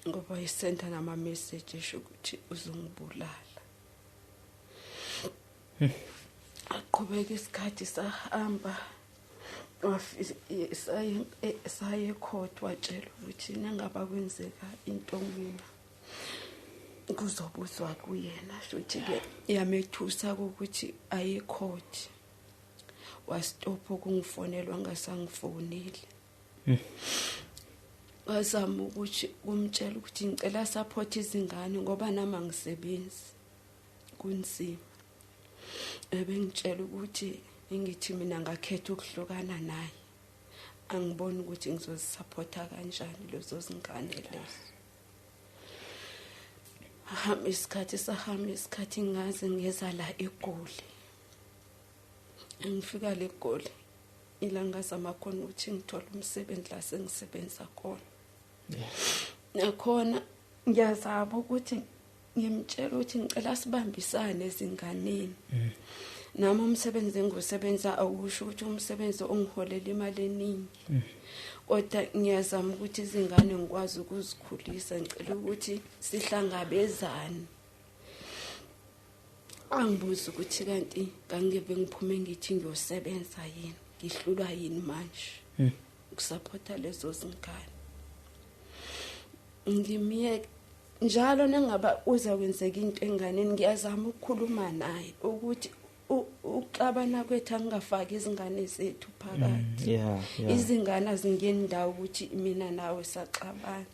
ngoba isenda nama-message esho ukuthi uzongibulala. Aqhubeka isikhathi, sahamba, saye ecourt, watshela ukuthi nangaba kwenzeka into mina kuzobuzwa kuyena. Shuthi-ke yamethusa ukuthi aye ecourt, wastopha ukungifonela, wangasangifoneli. Wazama ukuthi kumtshela ukuthi ngicela support izingane ngoba nami angisebenzi, kunzima. Ebengitshela ukuthi ngithi mina ngakhetha ukuhlukana naye, angiboni ukuthi ngizozisupporta kanjani lezo zingane lezo. Hamba isikhathi, sahamba isikhathi, ngaze ngeza la eGoli. Ngifika le Goli, ila ngazama khona ukuthi ngithole umsebenzi la sengisebenza khona. Nakhona ngiyazama ukuthi ngimtshela ukuthi ngicela sibambisane ezinganeni. Nami umsebenzi engiwusebenza awusho ukuthi umsebenzi ongiholela imali eningi, kodwa ngiyazama ukuthi izingane ngikwazi ukuzikhulisa. Ngicela ukuthi sihlangabezane. Angibuza ukuthi kanti ngangeve ngiphume ngithi ngiyosebenza yini, ngihlulwa yini manje ukusupporta lezo zingane? Ngimiyeke njalo nengaba uza kwenzeka into enganeni, ngiyazama ukukhuluma naye ukuthi ukuxabana kwethu angingafaki izingane zethu phakathi. Izingane azingeni ndawo ukuthi mina nawe saxabana.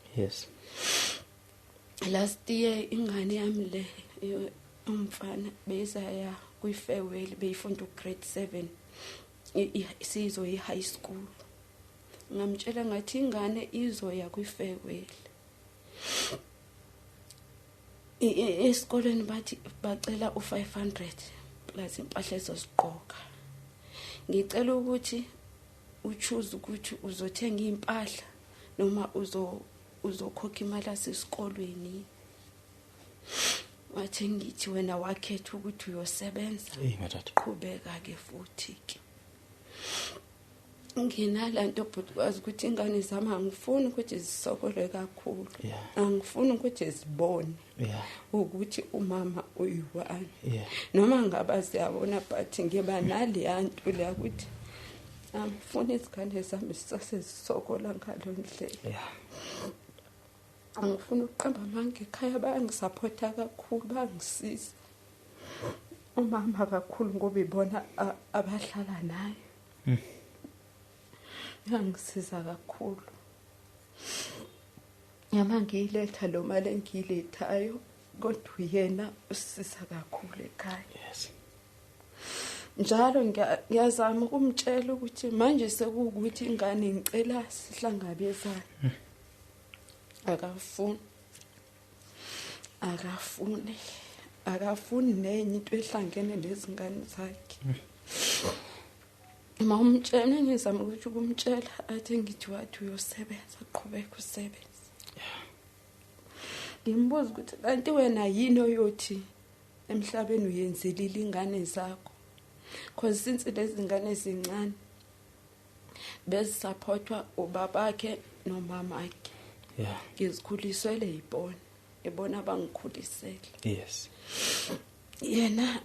Last year ingane yami le umfana beyizaya kwi-farewell, beyifunda u-grade 7, sizo i-high school. Ngamtshela ngathi ingane izoya kwi-farewell esikolweni, bathi bacela u-500 plus impahla ezozigqoka. Ngicela ukuthi uchoose ukuthi uzothenga impahla noma uzokhokha imali yasesikolweni. Wathi ngithi wena wakhetha ukuthi uyosebenza. Hey madoda. Qhubeka ke futhi ke. Nginala nto bhuti, kwazi ukuthi ingane zami angifuni ukuthi zisokole kakhulu. Angifuni ukuthi zibone ukuthi umama uyi-one. Noma ngaba siyabona, but ngiba naleya nto leya ukuthi angifuni izingane zami zisase zisokola ngalo ndlela. Angifuni ukuqamba amanga, ekhaya bayangisapotha kakhulu, bayangisiza, umama kakhulu ngoba ibona abahlala naye. Yangisiza kakhulu. Yama ngiyiletha lo mali engiyilethayo, kodwa uyena usisiza kakhulu ekhaya. Njalo ngiyazama ukumtshela ukuthi manje sekuwukuthi ingane ngicela sihlangabezane. Akafuni, akafuni, akafuni nenye into ehlangene nezingane zakhe. Uma umtshela, ngizama ukuthi ukumtshela, athi ngithi wathi uyosebenza, qhubeka usebenze. Ngimbuza ukuthi kanti wena yini oyothi emhlabeni uyenzelile ingane zakho? Cause since lezi ngane zincane bezisupportwa ubabakhe nomamakhe. Ngizikhulisele yibona, ibona abangikhulisele. Yena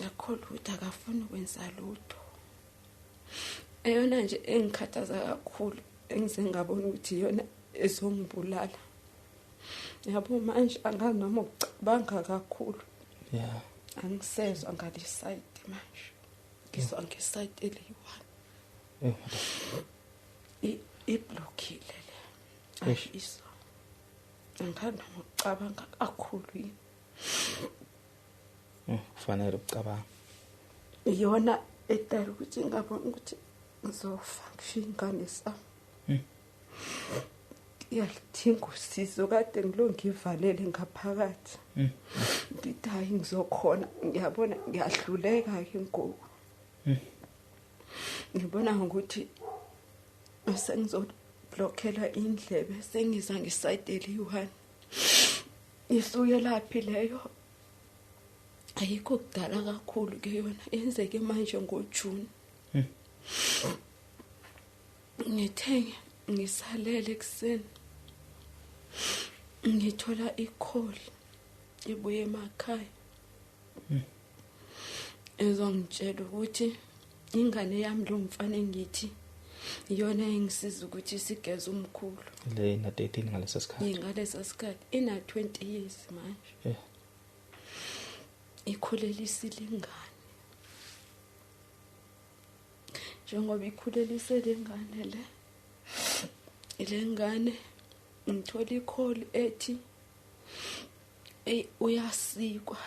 akholwa ukuthi akafuni ukwenza lutho. Eyona nje engikhathaza kakhulu, engize ngabona ukuthi iyona ezongibulala, yabo, manje angazi noma ukucabanga kakhulu. Angisezwa ngale side manje, ngizwa ngeside eliyi-one. Eh madoda. Iblockile le. Eish. Ayizwa, angazi noma ukucabanga kakhulu yini. Kufanele ukucabanga. Iyona edala ukuthi ngabona ukuthi ngizofa ngishiye ingane sami. Iyalidinga usizo, kade ngilo ngivalele ngaphakathi. Ngithi hayi, ngizokhona, ngiyabona ngiyahluleka-ke ngoku. Ngibona ngokuthi sengizophuma. Ngablockela indlebe, sengizwa ngeside eliyi-one. Isukelaphi leyo? Ayikho kudala kakhulu ke yona, yenzeke manje ngoJune. Ngithe ngisalele ekuseni, ngithola i-call ibuye emakhaya ezongitshela ukuthi ingane yami lo mfana engithi iyona engisiza ukuthi sigeze umkhulu. Le na 13 ngaleso sikhathi. Ngaleso sikhathi ina 20 years manje. Ikhulelisile ingane. Njengoba ikhulelise lengane le ngane ngithola i-call ethi ey uyasikwa.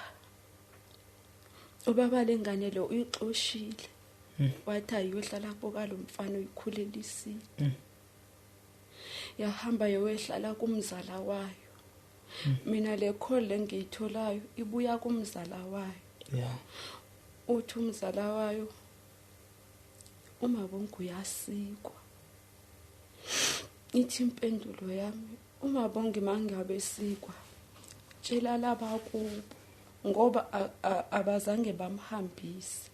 Ubaba lengane lo uyixoshile. Wathi ayohlala kubo lo mfana uyikhulelisile. Yahamba yowehlala kumzala wayo. Mina le call lengiyitholayo ibuya kumzala wayo. Uthi umzala wayo uMabongo uyasikwa. Ithi impendulo yami uMabongo mangabe sikwa tshela laba kubo ngoba abazange bamhambise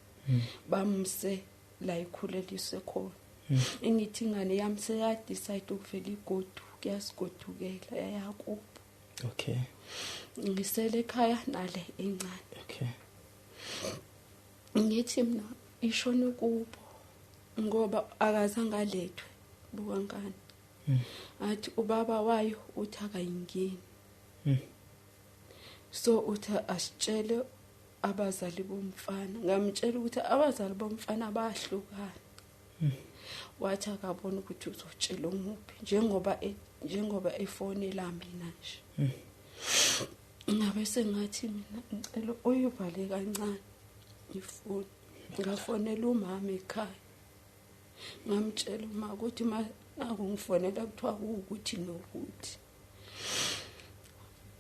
bamse la ikhuleliswe khona. Ingithi ingane yami seya decide ukuvela igoduka, yasigodukela yayakubo. Okay. Ngisele ekhaya nale encane. Okay. Ngithi mina ishone kubo ngoba akazange alethwe bukankani. Athi ubaba wayo uthi akayingeni. So uthi asitshele abazali bomfana. Ngamtshela ukuthi abazali bomfana bayahlukana. Wathi akabona ukuthi uzotshela umuphi njengoba efonela mina nje. Ngabe sengathi mina ngicela uyivale kancane ifoni. Ngafonela umama ekhaya. Ngamtshela uma ukuthi akungifonela kuthiwa ukuthi nokuthi.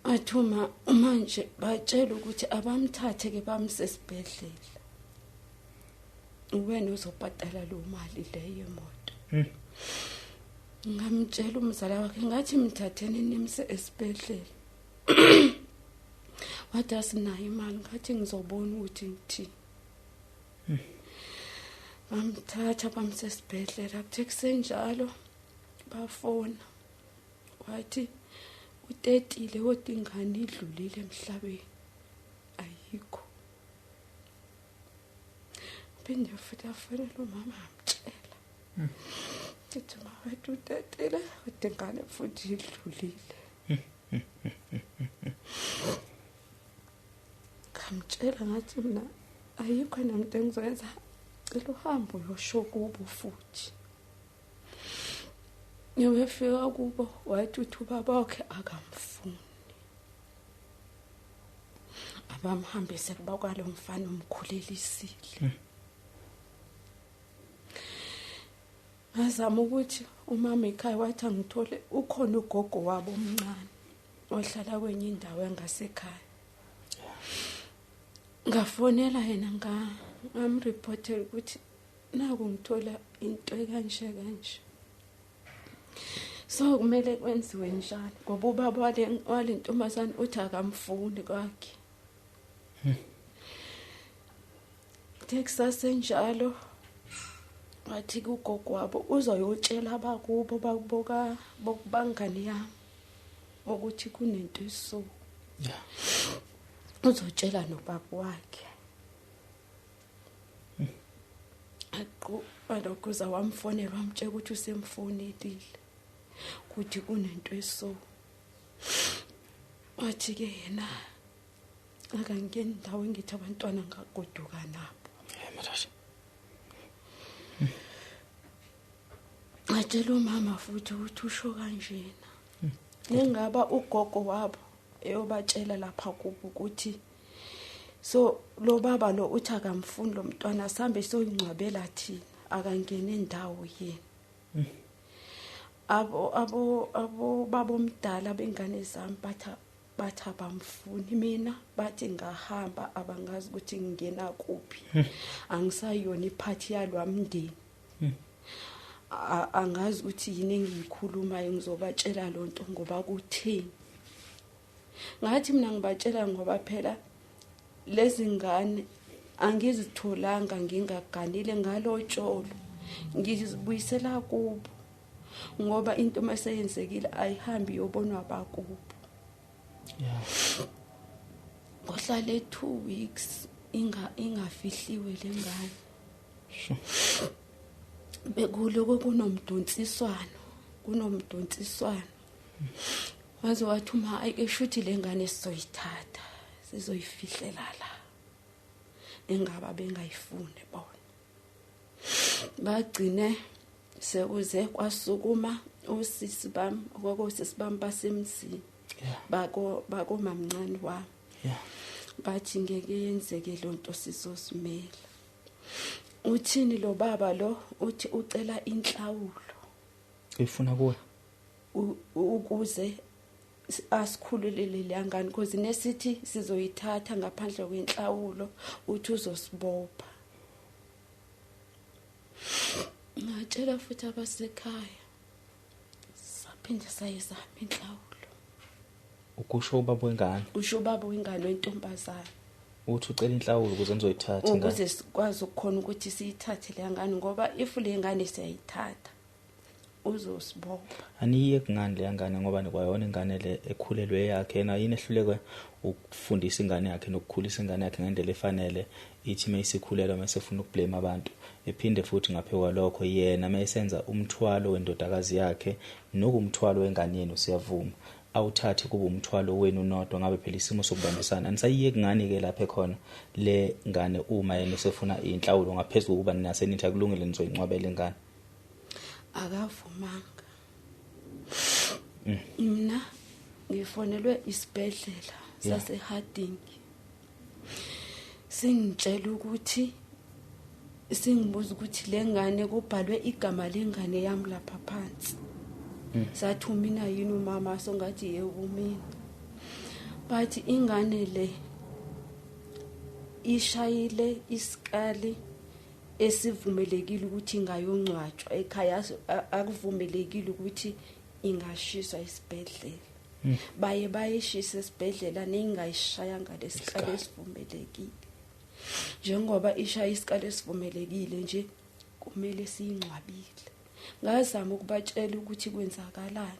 Athi uma manje batshela ukuthi abamthathe ke bamse esibhedlela. Wena uzobhadala lo mali leyo emoto. Ngamtshela umzala wakhe ngathi mthatheni nimse esibhedlela. Wathi asinayo imali, ngathi ngizobona ukuthi ngithini. Bamthatha bamse esibhedlela, kuthe kusenjalo bafona. Wathi utetile kodwa ingane idlulile emhlabeni. Ayikho. Phinde futhi afonela umama amtshela. Ngithi mawethu utetile kodwa ingane futhi idlulile. Ngamtshela ngathi mina ayikho namuntu engizoyenza, cela uhambe uyosho kubo futhi. Ngiyofika kubo wathi uthi ubaba wakhe akamfuni. Abamhambise kuba kwalo mfana umkhulelisile. Ngazama ukuthi umama ekhaya wathi angithole ukhona ugogo wabo omncane ohlala kwenye indawo engasekhaya. Ngafonela yena ngamreportela ukuthi naku ngithola into ekanje kanje. So kumele kwenziwe njani ngoba ubaba wale ntombazane uthi akamfuni kwakhe. Texas enjalo wathi kugogo wabo uzoyotshela abakubo bakuboka bokubangani yami ukuthi kunento eso. Yeah. Uzotshela nobaba wakhe. Aqo alokuza wamfonela wamtshela ukuthi usemfonelile ukuthi kunento eso. Wathi ke yena akangeni ndawo ngithi abantwana ngagoduka nabo. Madoda. Ngatshela umama futhi ukuthi usho kanjena. Nengaba ugogo wabo eyobatshela lapha kubo ukuthi so lo baba lo uthi akamfuni lo mntwana sambe soyingcwabela thina akangeni indawo yena. Abo abo abo babomdala bengane zami batha bamfuni mina bathi ngahamba abangazi ukuthi ngingena kuphi. Angisayona iphathi yalwamndeni. Angazi ukuthi yini engiyikhulumayo, ngizobatshela lonto ngoba kuthini. Ngathi mina ngibatshela ngoba phela lezi ngane angizitholanga ngingaganile ngalotsholo, ngizibuyisela kubo ngoba into maseyenzekile ayihambi yobonwa bakubo. Ngohlale 2 weeks ingafihliwe lengane. Bekuloko kunomdonsiswano. Waze wathi uma ayike shuthi lengane sizoyithatha sizoyifihlela la, engaba bengayifuni bona. Bagcine sekuze kwasukuma osisi bami, okosisi bami basemzini bako mamncane wami. Bathi ngeke yenzeke lonto, sizosimela. Uthini lo baba lo? Uthi ucela inhlawulo. Uyifuna kuwe ukuze asikhululele lengane, because nesithi sizoyithatha ngaphandle kwenhlawulo uthi uzosibopha. Ngatshela futhi abasekhaya, saphinde sayizama inhlawulo. Ukusho ubaba wengane? Usho ubaba wengane wentombazana. Uthi ucela inhlawulo ukuze nizoyithatha ingane, ukuze sikwazi ukukhona ukuthi siyithathe le ngane, ngoba if le ngane siyayithatha uzosibopha. Aniye kungani le ngane, ngoba nikwayona ingane le ekhulelwe yakhe, yena yini ehluleke ukufundisa ingane yakhe nokukhulisa ingane yakhe ngendlela efanele, ithi mayisikhulelwa masefuna ukublame abantu. Ephinde futhi ngaphe kwalokho yena mayesenza umthwalo wendodakazi yakhe nokumthwalo wengane yenu, siyavuma awuthathe kube umthwalo wenu nodwa, ngabe phela isimo sokubambisana. Anisayiyeki ngani ke lapha ekhona le ngane uma yena esefuna inhlawulo ngaphezulu kokuba ninase nithi akulungile nizoyincwabela ingane? Akavumanga. Mina ngifonelwe isibhedlela saseHarding, singitshela ukuthi, singibuza ukuthi lengane kubhalwe igama lengane yami lapha phansi. Sathi mina yini umama, songathi yebo mina. Bathi ingane le ishayile isikali esivumelekile ukuthi ingayongcwatshwa ekhaya, akuvumelekile ukuthi ingashiswa isibhedlela. Baye bayishisa esibhedlela nengayishayanga lesikali esivumelekile. Njengoba ishaya isikali esivumelekile nje kumele siyingcwabile. Ngazama ukubatshela ukuthi kwenzakalani.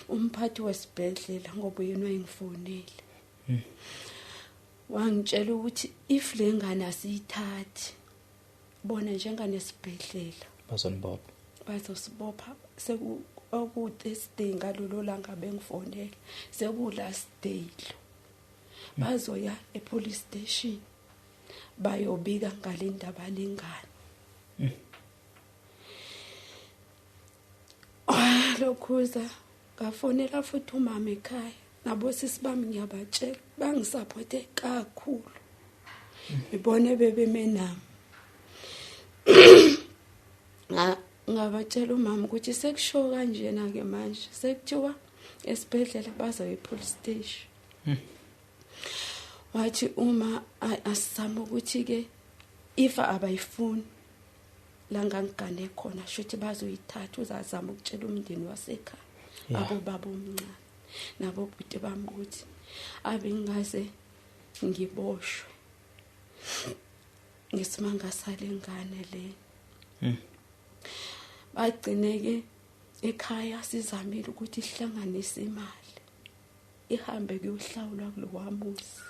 Umphathi wesibhedlela ngoba yena wayengifonele, wangitshela ukuthi if le ngane asiyithathi bona njenganesibhedlela bazonibopha, bazosibopha. Seku Thursday ngalolo langa bengifonela, seku last day lo, bazoya epolice station bayobika ngale ndaba lengane. Lokhuza ngafonela futhi umama ekhaya, nabo sisi bami ngiyabatshela, bangisupporte kakhulu, ngibone bebeme nami. Ngabatshela umama ukuthi sekusho kanjena ke manje, sekuthiwa esibhedlela bazoya epolice station. Wathi uma asizama ukuthi ke if abayifuni la ngangigane khona, shuthi bazoyithatha, uzazama ukutshela umndeni wasekhaya, abo baba omncane nabo bhuti bami ukuthi abengaze ngiboshwe ngesimanga sale ngane le. Bagcineke ekhaya sizamile ukuthi sihlanganise imali ihambe kuyohlawulwa kulowamuzi,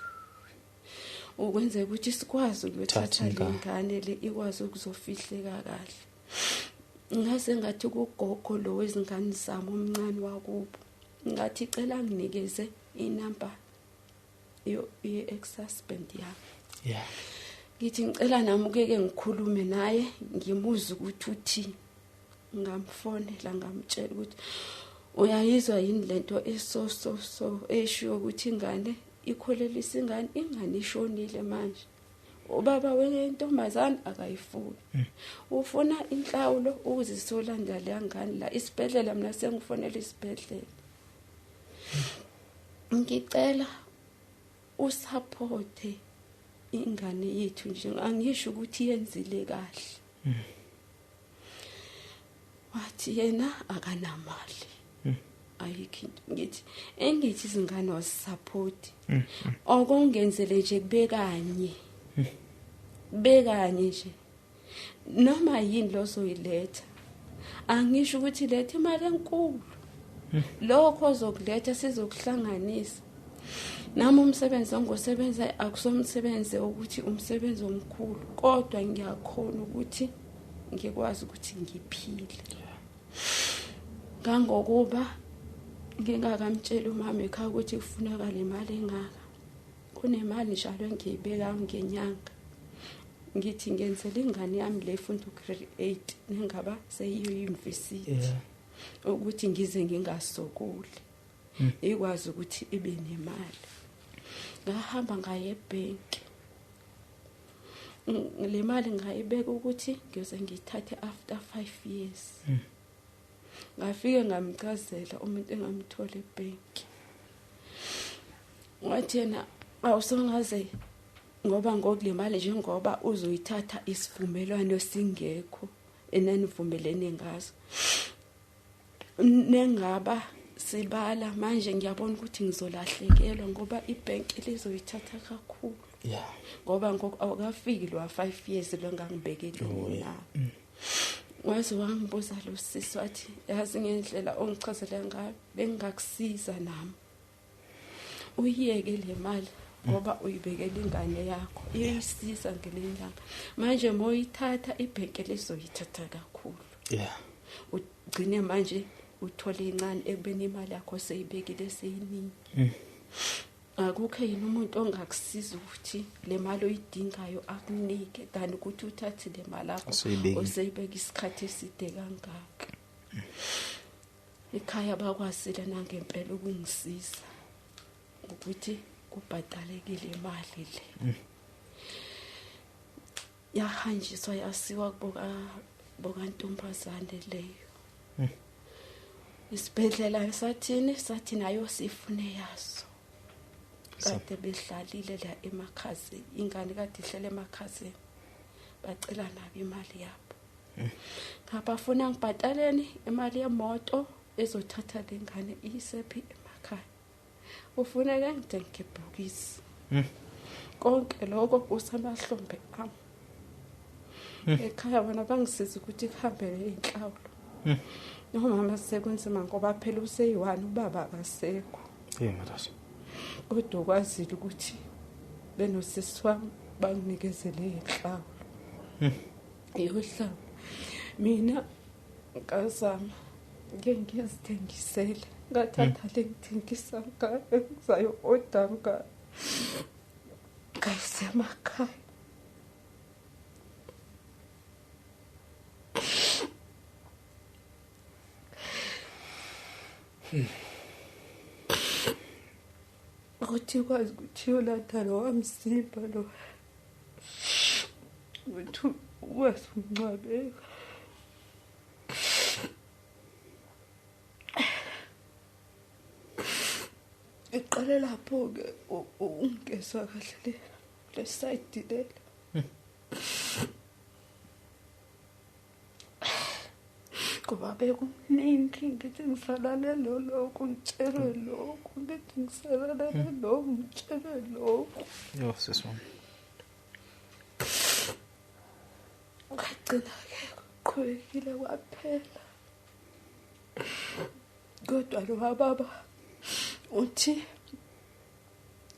ukwenzeka ukuthi sikwazi ukuyothatha lengane le ikwazi ukuzofihleka kahle. Ngase ngathi kugogo lo wezingane zami omncane wakubo, ngathi cela nginikeze inamba ye-ex-husband yami. Ngithi ngicela nami ukeke ngikhulume naye ngimuze ukuthi uthini. Ngamfonela ngamtshela ukuthi uyayizwa yini lento eso so so eshiwo ukuthi ingane ikholelisa ingane, ingane ishonile manje, ubaba wentombazana akayifuni, ufuna inhlawulo ukuze solanda le ngane la isibhedlela. Mina sengifonela isibhedlela, ngicela usupporte ingane yethu nje, angisho ukuthi yenzile kahle. Wathi yena akanamali. Ayikho into. Ngithi engithi izingane wasupport. Okungenzele nje kubekanye. Bekanye nje. Noma yini lozoyiletha. Angisho ukuthi letha imali enkulu. Lokho ozokuletha sizokuhlanganisa. Nami umsebenzi ongosebenza akusomsebenzi ukuthi umsebenzi omkhulu, kodwa ngiyakhona ukuthi ngikwazi ukuthi ngiphile. Kangokuba ngingakamtsheli umama ekhaya ukuthi kufunakala imali engaka. Kunemali njalo engiyibeka ngenyanga. Ngithi ngenzela ingane yami le ifunda ugrade 8 nengaba seyiyo university. Ukuthi ngize ngingasokoli. Ikwazi ukuthi ibe nemali. Ngahamba ngaye ebank. Le mali ngayibeka ukuthi ngiyoze ngiyithathe after 5 years. Ngafike ngamchazela umuntu engamthola ebank. Wathi yena awusongaze ngoba ngokulimali njengoba uzoyithatha isivumelwano singekho enanivumelene ngaso. Nengaba sibala manje ngiyabona ukuthi ngizolahlekelwa ngoba ibank lizoyithatha kakhulu. Yeah. Ngoba ngoku awukafiki lo 5 years lo ngangibekele mina. Waze wangibuza lo sisi wathi yazi ngendlela ongichazela ngayo bengingakusiza nami. Uyiyeke le mali ngoba uyibekela ingane yakho iyisiza ngelinye ilanga. Manje moyithatha ibhenki lizoyithatha kakhulu. Yeah. Ugcine manje uthole incane ekubeni imali yakho seyibekile seyiningi. Akukho yini umuntu ongakusiza ukuthi le mali oyidingayo akunike than ukuthi uthathe le mali yakho oseyibeka isikhathi eside kangaka. Ekhaya bakwazile nangempela ukungisiza ukuthi kubhadalekile imali le. Yahanjiswa yasiwa kuboka ntombazane leyo. Isibhedlela sathini sathi nayo sifune yaso. Kade behlalile la emakhazeni, ingane kade ihlele emakhazeni. Bacela nabo imali yabo. Ngabafuna ngibhataleni imali yemoto ezothatha lengane iyisephi emakhaya. Ufuneka ngithenge ibhokisi. Konke lokho kusamahlombe ami. Ekhaya bona bangisiza ukuthi kuhambele inhlawulo. Nomama sekunzima ngoba phela useyi-1 ubaba akasekho. Hey madoda. Kodwa ukwazile ukuthi benosisi wami banginikezele inhlawulo. Iyohlawula. Mina ngazama ngeke ngizithengisele. Ngathatha le ngithengisa ngayo ngizayo order ngayo. Ngayisemakhaya. Ukuthi kwazi ukuthi uyolanda lo wamzimba lo. Ukuthi ukwazi ukungcwabeka. Iqale lapho-ke ungezwa kahle le side lelo. Ngoba bekuningi ngithi ngisalalele lokhu ngitshelwe lokhu, ngithi ngisalalele lokhu ngitshelwe lokhu. Yo sisi wami. Ngagcina-ke kuqhubekile kwaphela. Kodwa lo baba uthi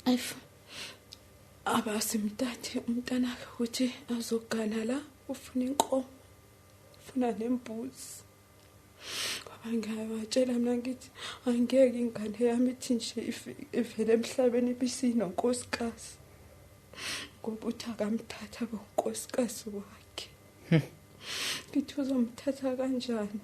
if abasimthathe umntanakhe ukuthi azogana la ufuna inkomo, ufuna nembuzi. Ngoba ngiyabatshela mina ngithi angeke ingane yami ithi nje ivele emhlabeni ibisinonkosikazi. Ngoba uthi akamthatha bonkosikazi wakhe. Ngithi uzomthatha kanjani?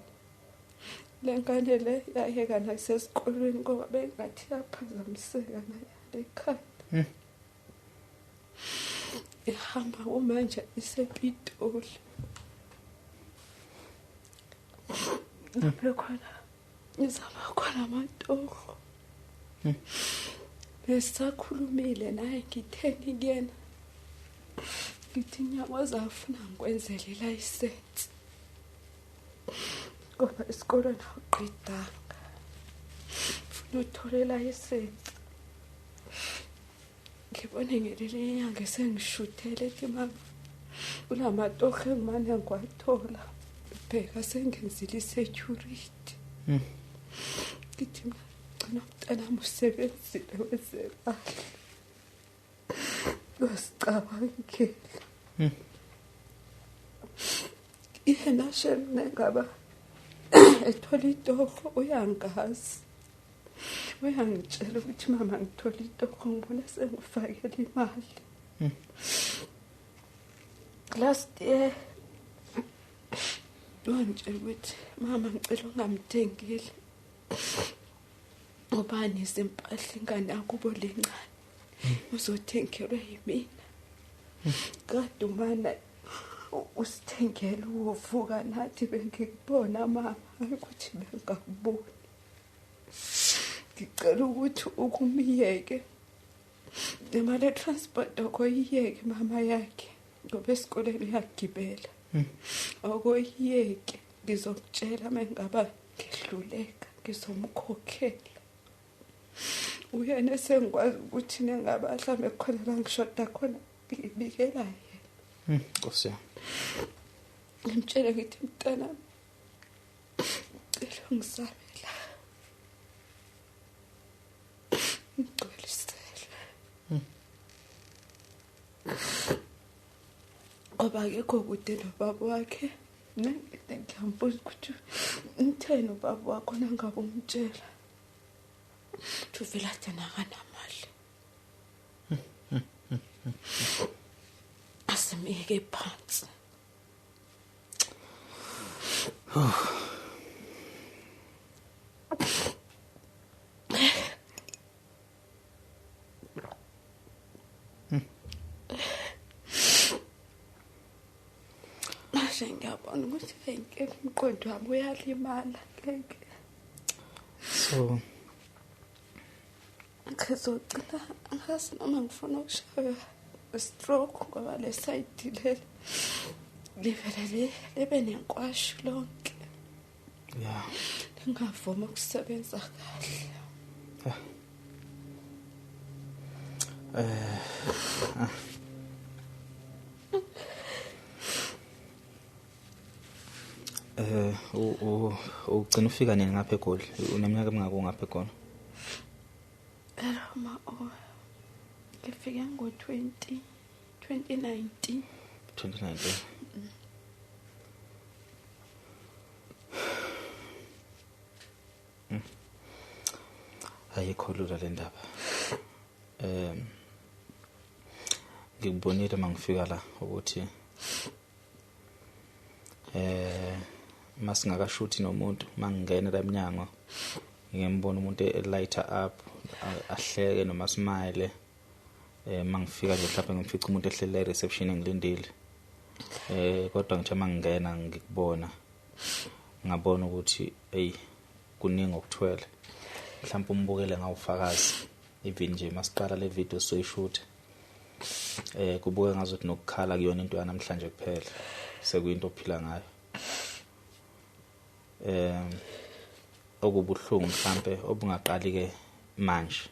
Le ngane le yayeka nasesikolweni ngoba bengathi yaphazamiseka nayo ekhanda. Ihamba kumanje isePitoli. Lapho khona izama khona amatoho. Besakhulumile naye ngitheni kuyena. Ngithi ngiyakwazi afuna ngikwenzele license. Ngoba esikolweni awuqedanga. Funa uthole ilayisensi. Ngibone ngelinye inyanga esengishuthele ethi mama kulamatoho engimane ngiwathola. Bheka sengenzile i-security. Ngithi mina gcina umntanami usebenzile wenze kahle. Uyosicabangela. Yena shemne ngaba ethola itoho uyangazi. Uyangitshela ukuthi mama ngithola itoho ngibona sengifakela imali. Last year wangitshela ukuthi mama ngicela ungamthengeli ngoba nezimpahla ingane akubo lencane uzothengelwa yimina. Kade umana usithengela uvuka nathi bengikubona mama ukuthi bengakuboni. Ngicela ukuthi ukumiyeke nemali transport okoyiyeke mama yakhe ngoba esikoleni uyagibela. Okoyiyeke ngizokutshela mengaba ngihluleka ngizomkhokhela. Uyena sengikwazi ukuthi nengaba mhlambe khona la ngishoda khona ngibikela yena. Nkosi yami. Ngimtshele ngithi mntanami ngicela ungisabela. Ngigcwalisele. Ngoba akekho kude nobaba wakhe. Ngithi ngiyambuza ukuthi ngitheni ubaba wakho nangabe umtshela. Uvela athi akanamali. Asimiyeke phansi. Manje ngiyabona ukuthi ngeke umqondo wami uyalimala ngeke. So ngizogcina angazi noma ngifuna ukushaywa stroke ngoba le side leli livele libe nenkwashu lonke. Yeah. Ngingavuma ukusebenza kahle. Ugcina ufika nini ngapha eGoli? Uneminyaka emingaki ngapha eGoli? Ma ngifike ngo-20 2019. 2019. Ayikho lula le ndaba. Ngikubonile mangifika la ukuthi masingakashuthi nomuntu mangingena la eminyango ngiyembona umuntu elighter up ahleke noma smile. Mangifika nje mhlawumbe ngimfica umuntu ehlele e reception engilindile. Kodwa ngithe mangingena ngikubona ngabona ukuthi hey kuningi okuthwele. Mhlawumbe umbukele ngawufakazi even nje masiqala le video soyishoot. Kubuke ngazuthi nokukhala kuyona into yanamhlanje kuphela sekuyinto ophila ngayo. Okubuhlungu mhlambe obungaqali ke manje.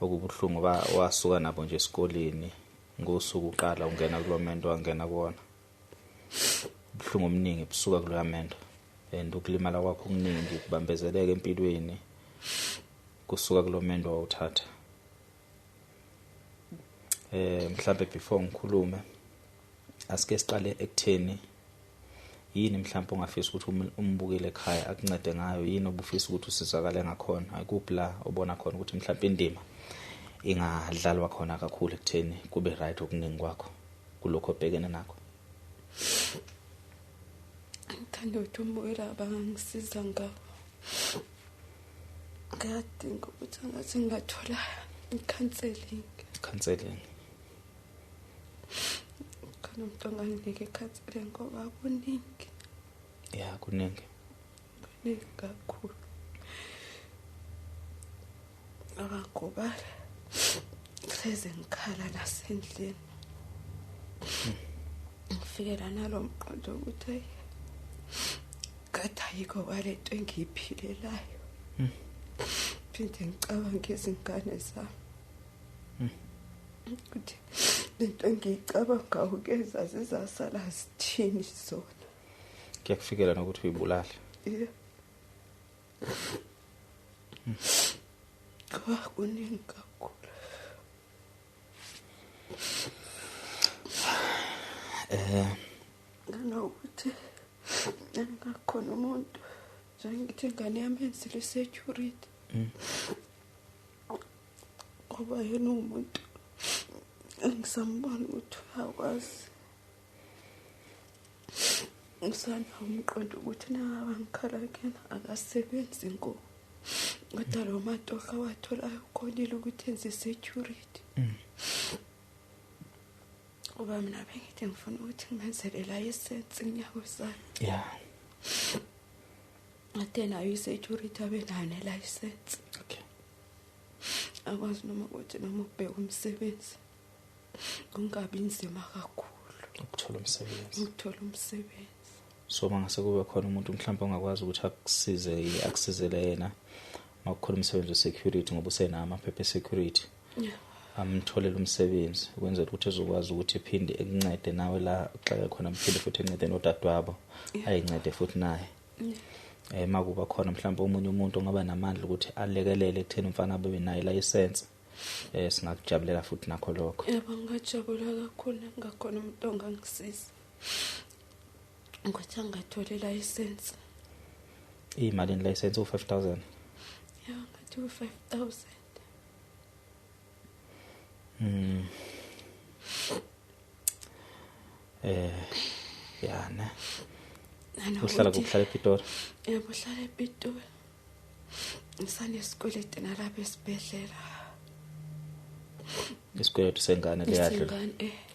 Okubuhlungu ba wasuka nabo nje esikoleni ngosuku uqala ungena kulomendo wangena kuona. Ubuhlungu omningi busuka kuloya mendo and ukulimala kwakho okuningi kubambezeleka empilweni kusuka kulomendo wawuthatha. Mhlambe before ngikhulume asike siqale ekutheni yini mhlawumbe ongafisa ukuthi umbukele ekhaya akuncede ngayo, yini obufisa ukuthi usizakale ngakhona, akuphi la obona khona ukuthi mhlawumbe indima ingadlalwa khona kakhulu ekutheni kube right okuningi kwakho kulokho obhekene nakho. Ngithanda ukuthi umbukela abangangisiza ngawo. Ngiyadinga ukuthi ngathi ngingathola i-counseling. Counseling. Khona umuntu onganginika i-counseling ngoba kuningi. Yeah, kuningi. Kuningi kakhulu. Ngoba hleze ngikhala nasendlini. Ngifikela nalo mqondo ukuthi Ngathi ayikho kwalento engiyiphilelayo. Phinde ngicabange izingane zami. Ukuthi lento engiyicabangayo keza zizasala zithini zona. Kuyakufikela nokuthi uyibulale. Yeah. Kuningi kakhulu. Nganokuthi engakhona umuntu njengithi ingane yami yenzile security. Ngoba yena umuntu engisambona ukuthi uyakwazi. Ngisanawo umqondo ukuthi nangaba ngikhala kuyena akasebenzi ngo. Kodwa lo matoho awatholayo ukhonile ukuthi enze security. Ngoba mina bengithi ngifuna ukuthi ngimenzele license unyaka ozayo. Yeah. Ade nayo i-security abe nayo ne-license. Okay. Akwazi noma ukuthi noma ukubheka umsebenzi. Kungabi nzima kakhulu. Ukuthola umsebenzi. Ukuthola umsebenzi. So mangase kube khona umuntu mhlawumbe ongakwazi ukuthi akusize akusizele yena makukhona umsebenzi we-security ngoba usenawo amaphepha e-security. Yeah. Amtholele umsebenzi ukwenzela ukuthi ezokwazi ukuthi ephinde ekuncede nawe la uxake khona, mphinde futhi encede nodadewabo, ayincede futhi naye. Makuba khona mhlawumbe omunye umuntu ongaba namandla ukuthi alekelele ekutheni umfana abe nayo license, singakujabulela futhi nakho lokho. Yebo, ngingajabula kakhulu ngakhona umuntu ongangisiza ukuthi angatholi license. Imali ni license u5000? Yeah, ngathi u5000. Yana. Uhlala kuhlala ePitori? Yebo, uhlala ePitori. Ngisanesikweletu nalapha esibhedlela. Isikweletu sengane leyadlula.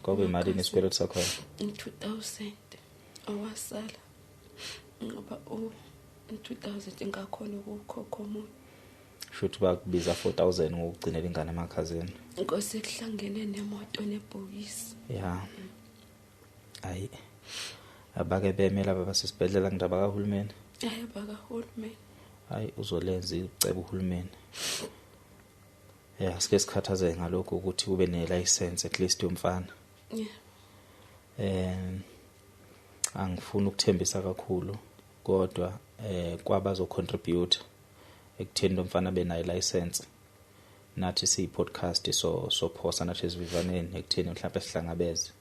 Kwabe imali nesikweletu sakho? 2000 owasala. Ngoba u2000 ngakhona ukukhokha omunye. Shuthi bakubiza 4000 ngokugcinela ingane emakhazeni. Inkosi kuhlangene nemoto nebhokisi. Yeah. Ayi. Abake beme laba basesibhedlela ngindaba kahulumeni. Hayi bakahulumeni. Hayi uzolenza icebo uhulumeni. Yeah, sike sikhathazeke ngalokho ukuthi kube ne license at least yomfana. Yeah. Angifuni ukuthembisa kakhulu kodwa kwabazo contribute ekutheni lo mfana benayo license. Nathi siyi podcast so phosa nathi esivivaneni ekutheni mhlawumbe sihlangabeze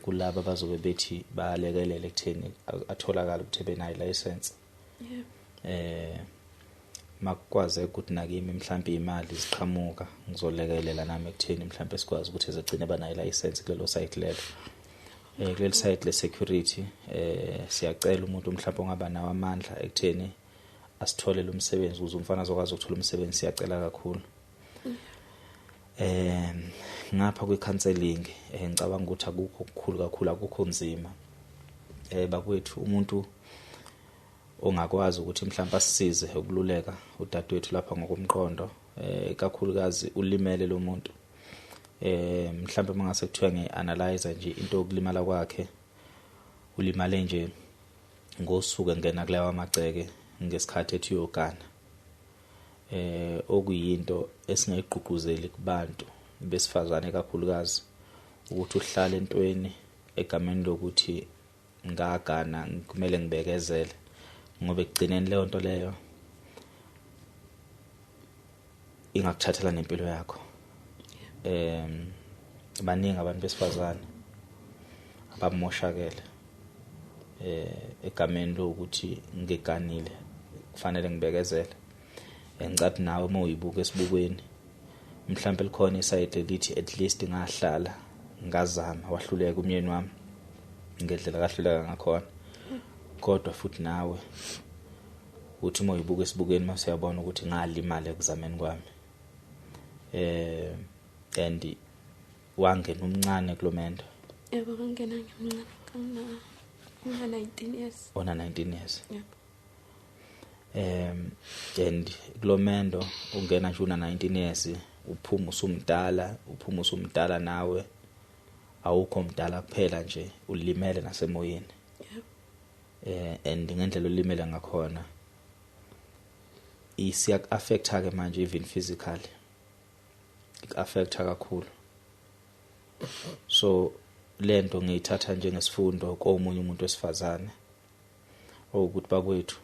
kulabo abazobe bethi bayalekelela ekutheni atholakala ukuthi benayo license. Yeah. Makwaze ukuthi nakimi mhlawumbe imali ziqhamuka ngizolekelela nami ekutheni mhlawumbe sikwazi ukuthi ezegcine banayo license kulelo site lelo. Kuleli site le security siyacela umuntu mhlawumbe ongaba nawo amandla ekutheni asitholele umsebenzi ukuze umfana azokwazi ukuthola umsebenzi, siyacela kakhulu. Ngapha kwi-counseling ngicabanga ukuthi akukho okukhulu kakhulu, akukho nzima. Bakwethu umuntu ongakwazi ukuthi mhlawumbe asisize ukululeka udadewethu lapha ngokomqondo, kakhulukazi ulimele lo muntu. Mhlawumbe mangase kuthiwa ngianalyze nje into yokulimala kwakhe, ulimale nje ngosuku engena kulawa amagceke ngesikhathi ethi uyogana. Okuyinto esingayigqugquzeli kubantu besifazane kakhulukazi ukuthi uhlale entweni egameni lokuthi ngagana kumele ngibekezele, ngoba ekugcineni leyo nto leyo ingakuthathela nempilo yakho. Baningi abantu besifazane abamoshakele egameni lokuthi ngiganile kufanele ngibekezele. Ngicathi nawe uma uyibuka esibukweni mhlawumbe likhona isayidi elithi at least ngahlala ngazama, wahluleka umyeni wami ngendlela kahluleka ngakhona, kodwa futhi nawe uthi uma uyibuka esibukweni mase uyabona ukuthi ngalimala ekuzameni kwami. And wangena umncane kulomendo. Yebo, ngangena ngimncane, ngina 19 years. Ona 19 years. Yebo. And kulomendo ungena nje una 19 years, uphuma usumdala, nawe awukho mdala kuphela nje, ulimele nasemoyeni. Yebo. And ngendlela olimele ngakhona isiyak affecta ke manje, even physically ik affecta kakhulu. So lento ngiyithatha njengesifundo komunye umuntu wesifazane, ukuthi bakwethu,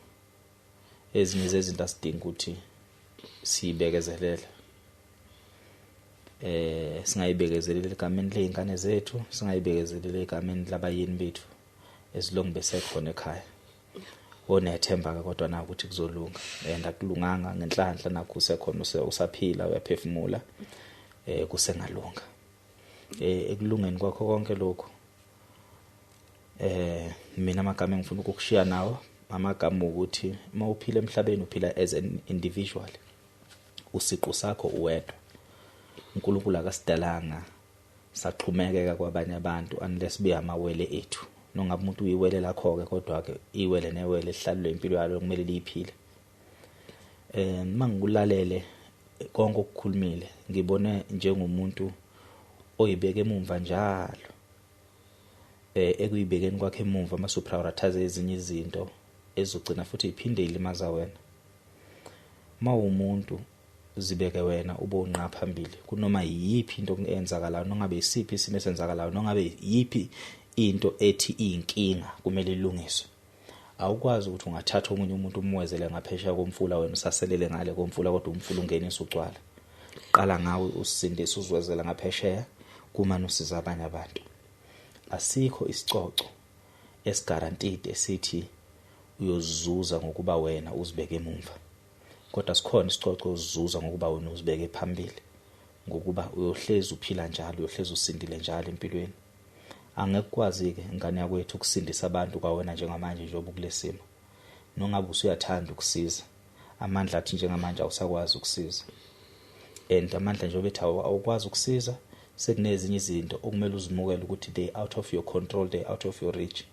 ezinye zezinto asidinga ukuthi sibekezelele, singayibekezeleli egameni lezingane zethu, singayibekezeleli egameni labayeni bethu, as long besekhona ekhaya. Onethemba ke kodwa na ukuthi kuzolunga, and akulunganga ngenhlanhla nakho usekhona, usaphila, uyaphefumula, kusengalunga. Ekulungeni kwakho konke lokho, mina amagama engifuna ukukushiya nawo, amagama ukuthi uma uphila emhlabeni, uphila as an individual, usiqu sakho uwedwa. uNkulunkulu akasidalanga saxhumekeka kwabanye abantu unless be amawele ethu. Nongabe umuntu uyiwele lakho ke, kodwa ke iwele newele lihlalelwe impilo yalo, kumele liyiphile. Mangikulalele konke okukhulumile, ngibone njengomuntu oyibeka emumva njalo. Ekuyibekeni kwakhe emuva, mase uprioritize ezinye izinto ezogcina futhi iphinde ilimaza wena. Mawumuntu, zibeke wena ube unqa phambili kunoma yiphi into eyenzakalayo, nongabe isiphi isimo esenzakalayo, nongabe yiphi into ethi iyinkinga kumele ilungiswe. Awukwazi ukuthi ungathatha omunye umuntu umwezele ngaphesheya komfula, wena usaselele ngale komfula, kodwa umfula ungenisa ugcwala. Qala ngawe usindise, uzwezela ngaphesheya kumane usiza abanye abantu. Asikho isicoco esiguaranteed esithi uyozuza ngokuba wena uzibeke emumva, kodwa sikhona isicoco ozuza ngokuba wena uzibeke phambili, ngokuba uyohlezi uphila njalo, uyohlezi usindile njalo empilweni. Angeke ukwazi-ke, ingane yakwethu, ukusindisa abantu kwawena njengamanje njengoba kulesimo. Nongabe usuyathanda ukusiza, amandla athi njengamanje awusakwazi ukusiza, and amandla njengoba ethi awukwazi ukusiza, sekunezinye izinto okumele uzimukele ukuthi they out of your control, they out of your reach.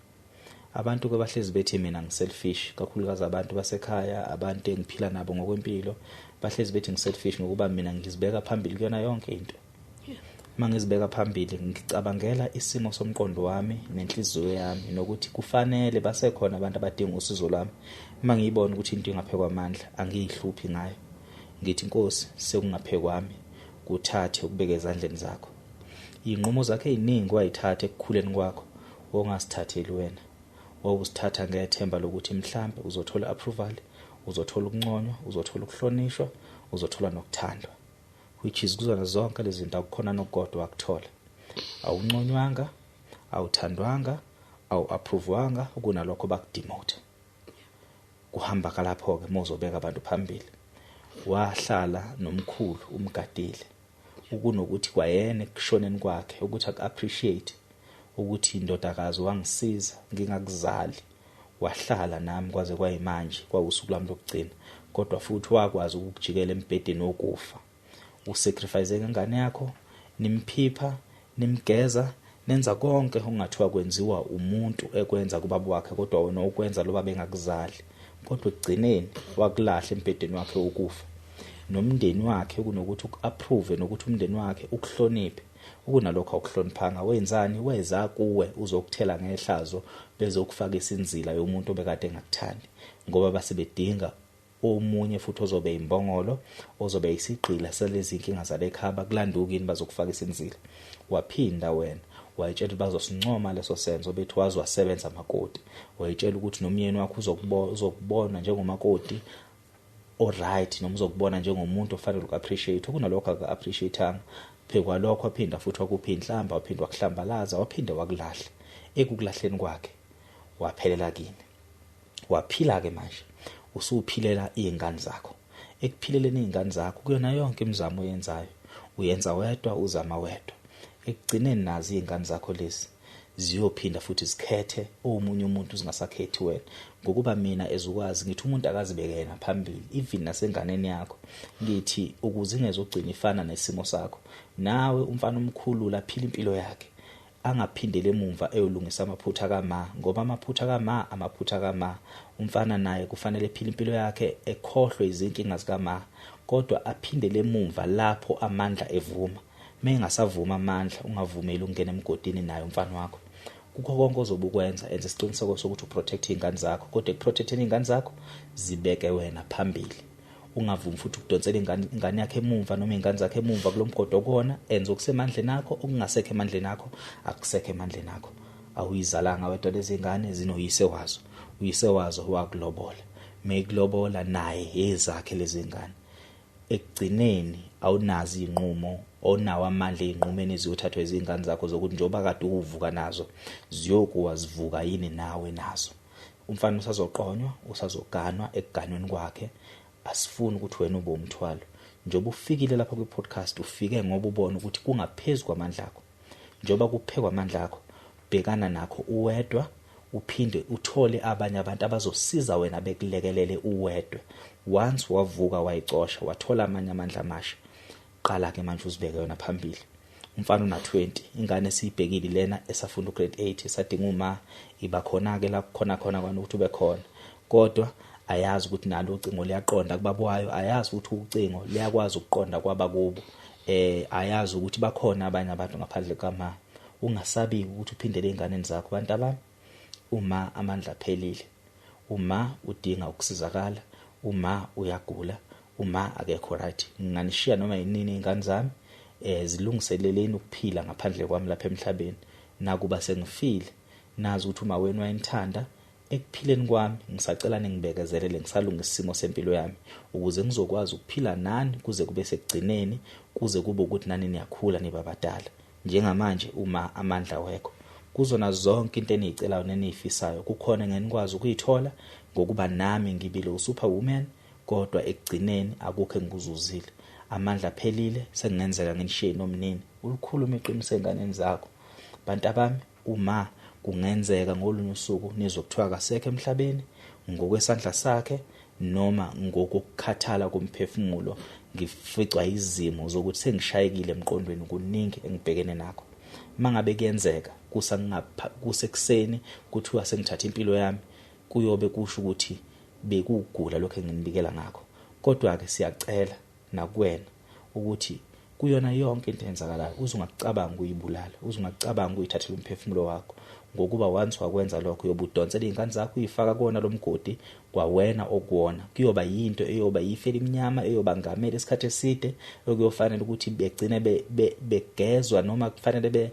Abantu-ke bahlezi bethi mina ngi-selfish, kakhulukazi abantu basekhaya, abantu engiphila nabo ngokwempilo, bahlezi bethi ngi-selfish ngokuba mina ngizibeka phambili kuyona yonke into. Uma ngizibeka phambili, ngicabangela isimo somqondo wami nenhliziyo yami, nokuthi kufanele basekhona abantu abadinga usizo lwami. Uma ngiyibona ukuthi into ingaphe kwamandla, angiyihluphi ngayo. Ngithi, "Inkosi, sekungaphe kwami, kuthathe ukubeka ezandleni zakho." Iy'nqumo zakho ey'ningi wayithatha ekukhuleni kwakho ongasithatheli wena, wawusithatha ngethemba lokuthi mhlambe uzothola approval, uzothola ukunconywa, uzothola ukuhlonishwa, uzothola nokuthandwa, which is kuzona zonke lezi zinto akukhona nokukodwa wakuthola. Awunconywanga, awuthandwanga, awu-approvewanga, kunalokho bakudemote. Kuhamba kalapho-ke uma uzobeka abantu phambili. Wahlala nomkhulu umgadile, ukunokuthi kwayena ekushoneni kwakhe ukuthi aku-appreciate ukuthi, "Indodakazi, wangisiza ngingakuzali, wahlala nami kwaze kwayimanje, kwawusuku lwami lokugcina," kodwa futhi wakwazi ukukujikela embhedeni wokufa. Usacrifice ngengane yakho, nimphipha, nimgeza, nenza konke okungathiwa kwenziwa umuntu ekwenza kubaba wakhe, kodwa wena ukwenza lo baba engakuzali. Kodwa ekugcineni wakulahla embhedeni wakhe wokufa. Nomndeni wakhe, kunokuthi uku-approve nokuthi umndeni wakhe ukuhloniphe, ukunalokho awukuhloniphanga. Wenzani? Weza kuwe uzokuthela ngehlazo, bezokufaka isinzila yomuntu obekade engakuthandi, ngoba base bedinga omunye futhi ozobe imbongolo, ozobe isigqila salezi inkinga zalekhaya. Bakulandukini bazokufaka isinzila. Waphinda wena wayitshela ukuthi bazosincoma leso senzo, bethi wazi wasebenza makoti. Wayitshela ukuthi nomyeni wakho uzokubona njengomakoti oright, noma uzokubona njengomuntu ofanele uku-appreciate. Kunalokho aka-appreciate-anga. Phekwalokho waphinda futhi wakupha inhlamba, waphinda wakuhlambalaza, waphinde wakulahla. Ekukulahleni kwakhe waphelela kini. Waphila-ke manje usuphilela iy'ngane zakho. Ekuphileleni iy'ngane zakho, kuyona yonke imizamo oyenzayo, uyenza wedwa, uzama wedwa. Ekugcineni nazo iy'ngane zakho lezi ziyophinda futhi zikhethe omunye umuntu, zingasakhethi wena. Ngokuba mina ezukwazi ngithi umuntu akazibeke yena phambili, even nasenganeni yakho. Ngithi ukuze ingezogcina ifana nesimo sakho nawe, umfana omkhulu aphila impilo yakhe, angaphindele emumva eyolungisa amaphutha kama, ngoba amaphutha kama, amaphutha kama. Umfana naye kufanele ephile impilo yakhe, ekhohlwe izinkinga zikama, kodwa aphindele emumva lapho amandla evuma. Mengasavuma amandla, ungavumeli ukungena emgodini naye umfana wakho. Kukho konke ozobe ukwenza, enza isiqiniseko sokuthi uprotect izingane zakho, kodwa ekuprotecteni izingane zakho zibeke wena phambili. Ungavumi futhi ukudonsela ingane yakhe emumva noma izingane zakhe emumva kulomgodi okona. Enza okusemandleni akho, okungasekho emandleni akho akusekho emandleni akho. Awuyizalanga wedwa lezi ngane, zinoyise wazo, uyise wazo wakulobola, mekulobola naye ezakhe lezi ngane. Ekugcineni awunazi inqumo, onawo amandla einqumeni eziyothathwa izingane zakho zokuthi njengoba kade uvuka nazo ziyokuwa zivuka yini nawe nazo. Umfana usazoqonywa, usazoganwa, ekuganweni kwakhe asifuni ukuthi wena ube umthwalo. Njengoba ufikile lapha kwi-podcast, ufike ngoba ubona ukuthi kungaphezulu kwamandla akho. Njengoba kuphekwa amandla akho, bhekana nakho uwedwa, uphinde uthole abanye abantu abazosiza wena bekulekelele uwedwa. Once wavuka wayicosha, wathola amanye amandla amasha, qala ke manje uzibeke wena phambili. Umfana una 20, ingane esiyibhekile lena esafunda ugrade 8, esadinga uma iba khona ke la khona khona kwana ukuthi ube khona, kodwa ayazi ukuthi nalo ucingo liyaqonda kubaba wayo, ayazi ukuthi ucingo liyakwazi ukuqonda kwabakubo, ayazi ukuthi bakhona abanye abantu ngaphandle kama. Ungasabi ukuthi uphindele einganeni zakho. Bantu abami, uma amandla aphelile, uma udinga ukusizakala, uma uyagula, uma akekho right, nginganishiya noma yinini izingane zami, zilungiseleleni ukuphila ngaphandle kwami lapha emhlabeni. Nakuba sengifile, nazi ukuthi uma wenu wayenithanda ekuphileni kwami, ngisacela ningibekezelele ngisalungisa isimo sempilo yami ukuze ngizokwazi ukuphila nani kuze kube sekugcineni, kuze kube ukuthi nani niyakhula niba badala. Njengamanje uma amandla wekho kuzona zonke into eniyicelayo neniyifisayo, kukhona engenikwazi ukuyithola ngokuba nami ngibile usuperwoman, kodwa ekugcineni akukho engikuzuzile. Amandla aphelile, sengenzeka nginishiye nomnini. Ulikhuluma iqiniso enganeni zakho. Bantu abami, uma kungenzeka ngolunye usuku nizokuthiwa kasekho emhlabeni ngokwesandla sakhe noma ngokukhathala komphefumulo, ngificwa izimo zokuthi sengishayekile emqondweni, kuningi engibhekene nakho. Mangabe kuyenzeka kusekuseni kuthiwa sengithatha impilo yami, kuyobe kusho ukuthi bekugula lokho enginibikela ngakho. Kodwa ke siyacela nakuwena ukuthi kuyona yonke into eyenzakalayo uzungakucabanga ukuyibulala, uzungacabanga ukuyithathela umphefumulo wakho, ngokuba once wakwenza lokho uyobe udonsela izingane zakho uyifaka kuwona lomgodi kwawena okuwona. Kuyoba yinto eyoba yifeli eminyama eyoba ngamela isikhathi eside, okuyofanele ukuthi begcine begezwa noma kufanele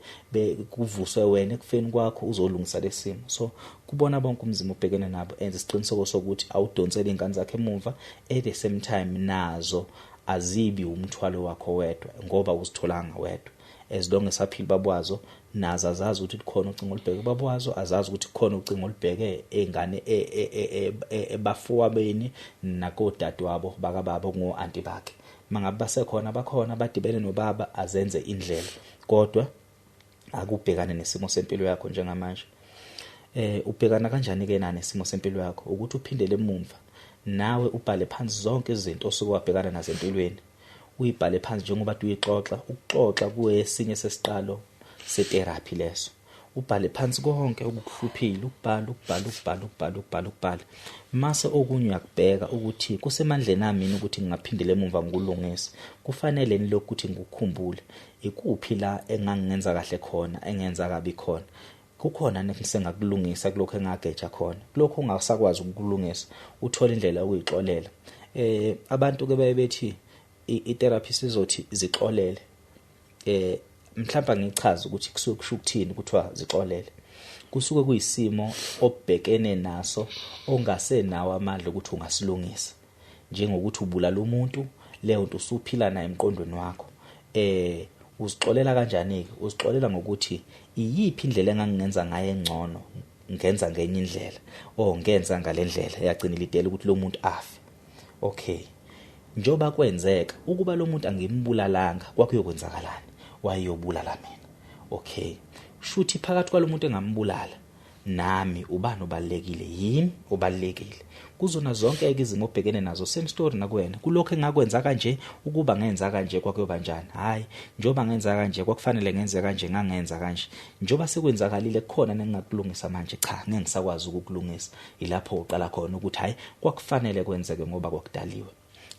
kuvuswe wena ekufeni kwakho uzolungisa lesimo. So kubona bonke umzimba ubhekene nabo, enze isiqiniseko sokuthi awudonsele izingane zakhe emuva, at the same time nazo azibi umthwalo wakho wedwa ngoba uzitholanga wedwa. As long as aphila babwazo, nazo azazi ukuthi kukhona ucingo olubheke babwazo, azazi ukuthi kukhona ucingo olubheke engane ebafowabeni nakodadewabo bakababa ngo-anti bakhe. Mangabe basekhona bakhona badibene nobaba, azenze indlela, kodwa akubhekane nesimo sempilo yakho njengamanje. Ubhekana kanjani ke na nesimo sempilo yakho? Ukuthi uphindele emumva nawe ubhale phansi zonke izinto osuke wabhekana nazo empilweni, uyibhale phansi njengoba uyixoxa. Ukuxoxa kuwesinye sesiqalo setherapy leso. Ubhale phansi konke okukuhluphile, ukubhala ukubhala ukubhala ukubhala ukubhala ukubhala. Mase okunye uyakubheka ukuthi kusemandleni ami ukuthi ngingaphindela emumva ngikulungise. Kufanele nilokhu ukuthi ngikukhumbule ikuphi la engangenza kahle khona, engenza kabi khona. Kukhona nengisengakulungisa kulokho engageja khona, kulokho ungasakwazi ukukulungisa, uthole indlela yokuyixolela. Abantu ke baye bethi i-therapist izothi zixolele. Mhlawumbe ngichaze ukuthi kusuke kusho ukuthini kuthiwa zixolele. Kusuke kuyisimo obhekene naso ongasenawo amandla ukuthi ungasilungisa, njengokuthi ubulala umuntu, leyo nto usuphila nayo emqondweni wakho. Uzixolela kanjani ke? Uzixolela ngokuthi iyiphi indlela engangingenza ngayo engcono, ngenza ngenye indlela, oh ngenza ngalendlela yagcina ilidela ukuthi lo muntu afe. Okay, njoba kwenzeka ukuba lo muntu angimbulalanga, kwakuyokwenzakalani? Wayeyobulala mina. Okay, shuthi phakathi kwalomuntu engambulala nami ubani obalekile? Yimi obalekile. Kuzona zonke izimo obhekene nazo, same story nakuwena. Kulokho engakwenza kanje, ukuba ngenza kanje kwakuyoba njani? Hayi, njoba ngenza kanje kwakufanele ngenze kanje, ngangenza kanje. Njoba sekwenzakalile kukhona nengingakulungisa manje, cha ngeke ngisakwazi ukukulungisa. Ilapho uqala khona ukuthi hayi kwakufanele kwenzeke ngoba kwakudaliwe.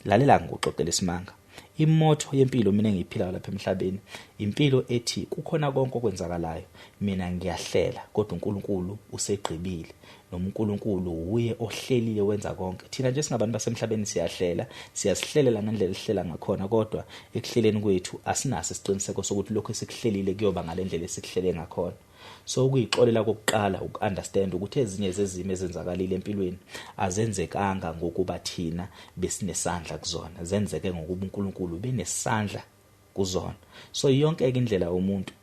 Lalela ngikuxoxela isimanga. Imotto yempilo mina engiyiphilayo lapha emhlabeni, impilo ethi kukhona konke okwenzakalayo, mina ngiyahlela kodwa uNkulunkulu usegqibile, noma uNkulunkulu uye ohlelile wenza konke. Thina nje singabantu basemhlabeni siyahlela, siyasihlelela ngendlela esihlela ngakhona, kodwa ekuhleleni kwethu asinaso isiqiniseko sokuthi lokho esikuhlelile kuyoba ngalendlela esikuhlele ngakhona. So ukuyixolela kokuqala uku-understand ukuthi ezinye zezimo ezenzakalile empilweni azenzekanga ngokuba thina besinesandla kuzona, zenzeke ngokuba uNkulunkulu benesandla kuzona. So yonke ke indlela umuntu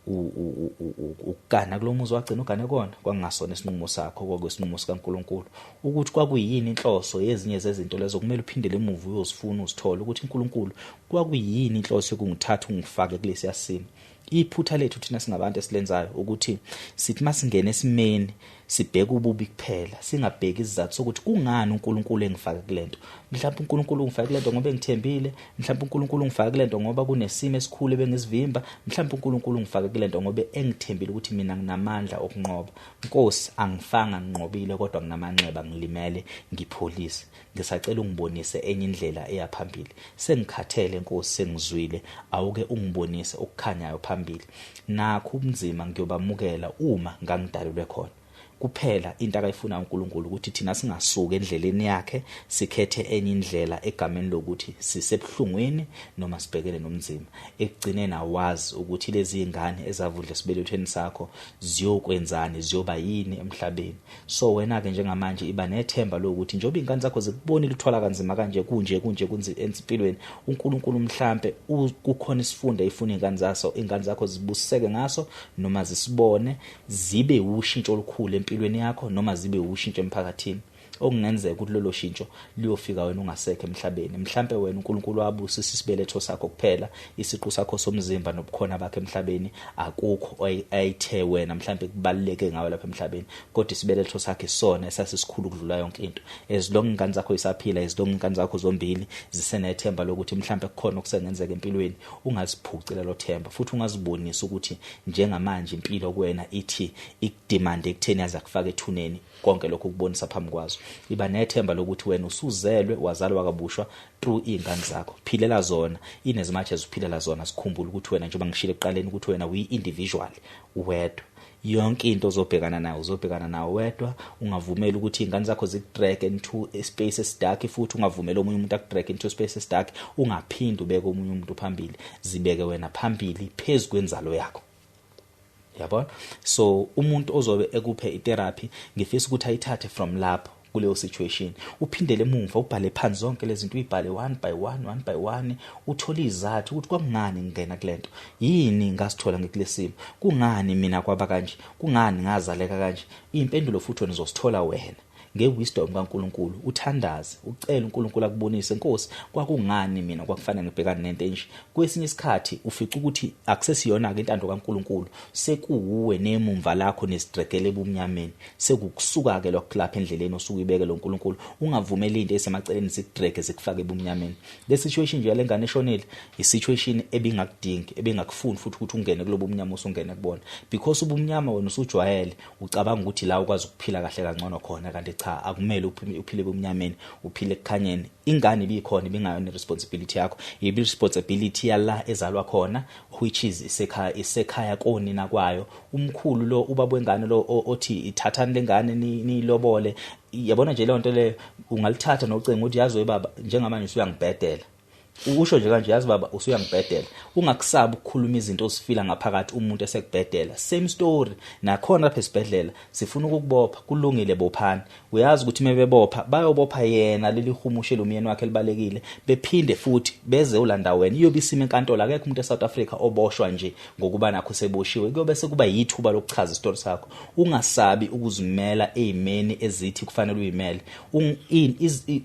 ukugana kulomuzi wagcina ugane kona kwakungasona isinqumo sakho, kwakuyisinqumo sikaNkulunkulu. Ukuthi kwakuyini inhloso yezinye zezinto lezo, kumele uphindele emuva uyozifuna uzithole ukuthi uNkulunkulu kwakuyini inhloso yokungithatha ungifake kulesiya simo. Iphutha lethu thina singabantu esilenzayo ukuthi sithi masingena esimeni sibheke ububi kuphela, singabheki isizathu sokuthi kungani uNkulunkulu engifake kulento. Mhlawumbe uNkulunkulu ungifake kulento ngoba engithembile, mhlawumbe uNkulunkulu ungifake kulento ngoba kunesimo esikhulu ebengisivimba, mhlawumbe uNkulunkulu ungifake kulento ngoba engithembile ukuthi mina nginamandla okunqoba. Nkosi, angifanga nginqobile kodwa nginamanxeba, ngilimele, ngipholise. Ngisacela ungibonise enye indlela eya phambili. Sengikhathele Nkosi, sengizwile, awuke ungibonise okukhanyayo phambili. Nakho ubunzima ngiyobamukela uma ngangidalelwe khona. Kuphela into akayifuna uNkulunkulu ukuthi thina singasuki endleleni yakhe, sikhethe enye indlela egameni lokuthi sisebuhlungwini noma sibhekene nomzimba. Ekugcineni awazi ukuthi lezi zingane ezavudla esibelethweni sakho ziyokwenzani, ziyoba yini emhlabeni. So wena ke njengamanje iba nethemba lokuthi njengoba ingane zakho zikubonile uthwala kanzima kanje, kunje kunje kunzi empilweni, uNkulunkulu mhlambe kukhona isifundo efuna ingane zaso, ingane zakho zibusiseke ngaso, noma zisibone zibe ushintsho olukhulu empilweni yakho, noma zibe ushintsho emphakathini. Okungenzeka ukuthi lolo shintsho liyofika wena ungasekho emhlabeni. Mhlambe wena uNkulunkulu wabusisa isibeletho sakho kuphela, isiqu sakho somzimba nobukhona bakhe emhlabeni akukho ayithe wena mhlambe kubaluleke ngawe lapha emhlabeni, kodwa isibeletho sakhe sona esasisikhulu ukudlula yonke into. As long ingane zakho isaphila, as long ingane zakho zombili zisenethemba lokuthi mhlambe kukhona okusengenzeka empilweni, ungaziphuci lelo themba, futhi ungazibonisa ukuthi njengamanje impilo kuwena ithi ikudemand ekutheni yaza kufaka ethuneni. Konke lokho ukubonisa phambi kwazo. Iba nethemba lokuthi wena usuzelwe wazalwa kabushwa through izingane zakho, philela zona in as much as uphilela zona. Sikhumbule ukuthi wena, njengoba ngishilo ekuqaleni, ukuthi wena uyi-individual wedwa, yonke into ozobhekana nayo uzobhekana nayo wedwa. Ungavumeli ukuthi izingane zakho zikudrag into a space esidark, futhi ungavumeli omunye umuntu akudrag into a space esidark. Ungaphindi ubeke omunye umuntu phambili, zibeke wena phambili phezu kwenzalo yakho, yabona. So umuntu ozobe ekuphe itherapy, ngifisa ukuthi ayithathe from lapho kuleyo situation, uphindele emuva ubhale phansi zonke lezi zinto, uyibhale one by one, one by one, uthole izathu ukuthi kwakungani ngingena kulento, yini ngasithola ngikulesimo, kungani mina kwaba kanje, kungani ngazaleka kanje. Impendulo futhi wena uzosithola wena ngewisdom kaNkuluNkulu. Uthandaze, ucele uNkulunkulu akubonise, Nkosi, kwakungani mina kwakufanele ngibhekane nento enje. Kwesinye isikhathi ufica ukuthi akusesiyona ke intando kaNkuluNkulu, sekuwuwe nemumva lakho nesidregele ebumnyameni, sekukusuka ke lokho lapha endleleni osuke uyibeke lo nkulunkulu. Ungavumeli into esemaceleni zikudrege zikufake ebumnyameni. Le situation nje yalengane eshonile i situation ebingakudingi, ebingakufuni futhi ukuthi ungene kulobo bumnyama usungene kubona, because ubumnyama wena usujwayele, ucabanga ukuthi la ukwazi ukuphila kahle kangcono khona, kanti cha, akumele uphile ebumnyameni, uphile ekukhanyeni. Ingane ibikhona, ibingayona responsibility yakho, ibi responsibility yala ezalwa khona, which is isekhaya, isekhaya konina kwayo, umkhulu lo, ubaba wengane lo othi ithathani lengane niyilobole. Yabona nje leyo nto leyo, ungalithatha nocingo uthi, yazi baba, njengamanje usuyangibhedela, usho nje kanje, yazi baba, usuyangibhedela. Ungakusabi ukukhuluma izinto ozifila ngaphakathi umuntu esekubhedela. Same story nakhona lapha esibhedlela, sifuna ukukubopha, kulungile, bophani. Uyazi ukuthi mebebopha bayobopha yena leli humushe lomyeni wakhe libalekile, bephinde futhi beze ulanda wena. Iyobe isima enkantolo. Akekho umuntu eSouth Africa oboshwa nje ngokuba nakho seboshiwe, kuyobe sekuba yithuba lokuchaza isitori sakho. Ungasabi ukuzimela ezimeni ezithi kufanele uyimele.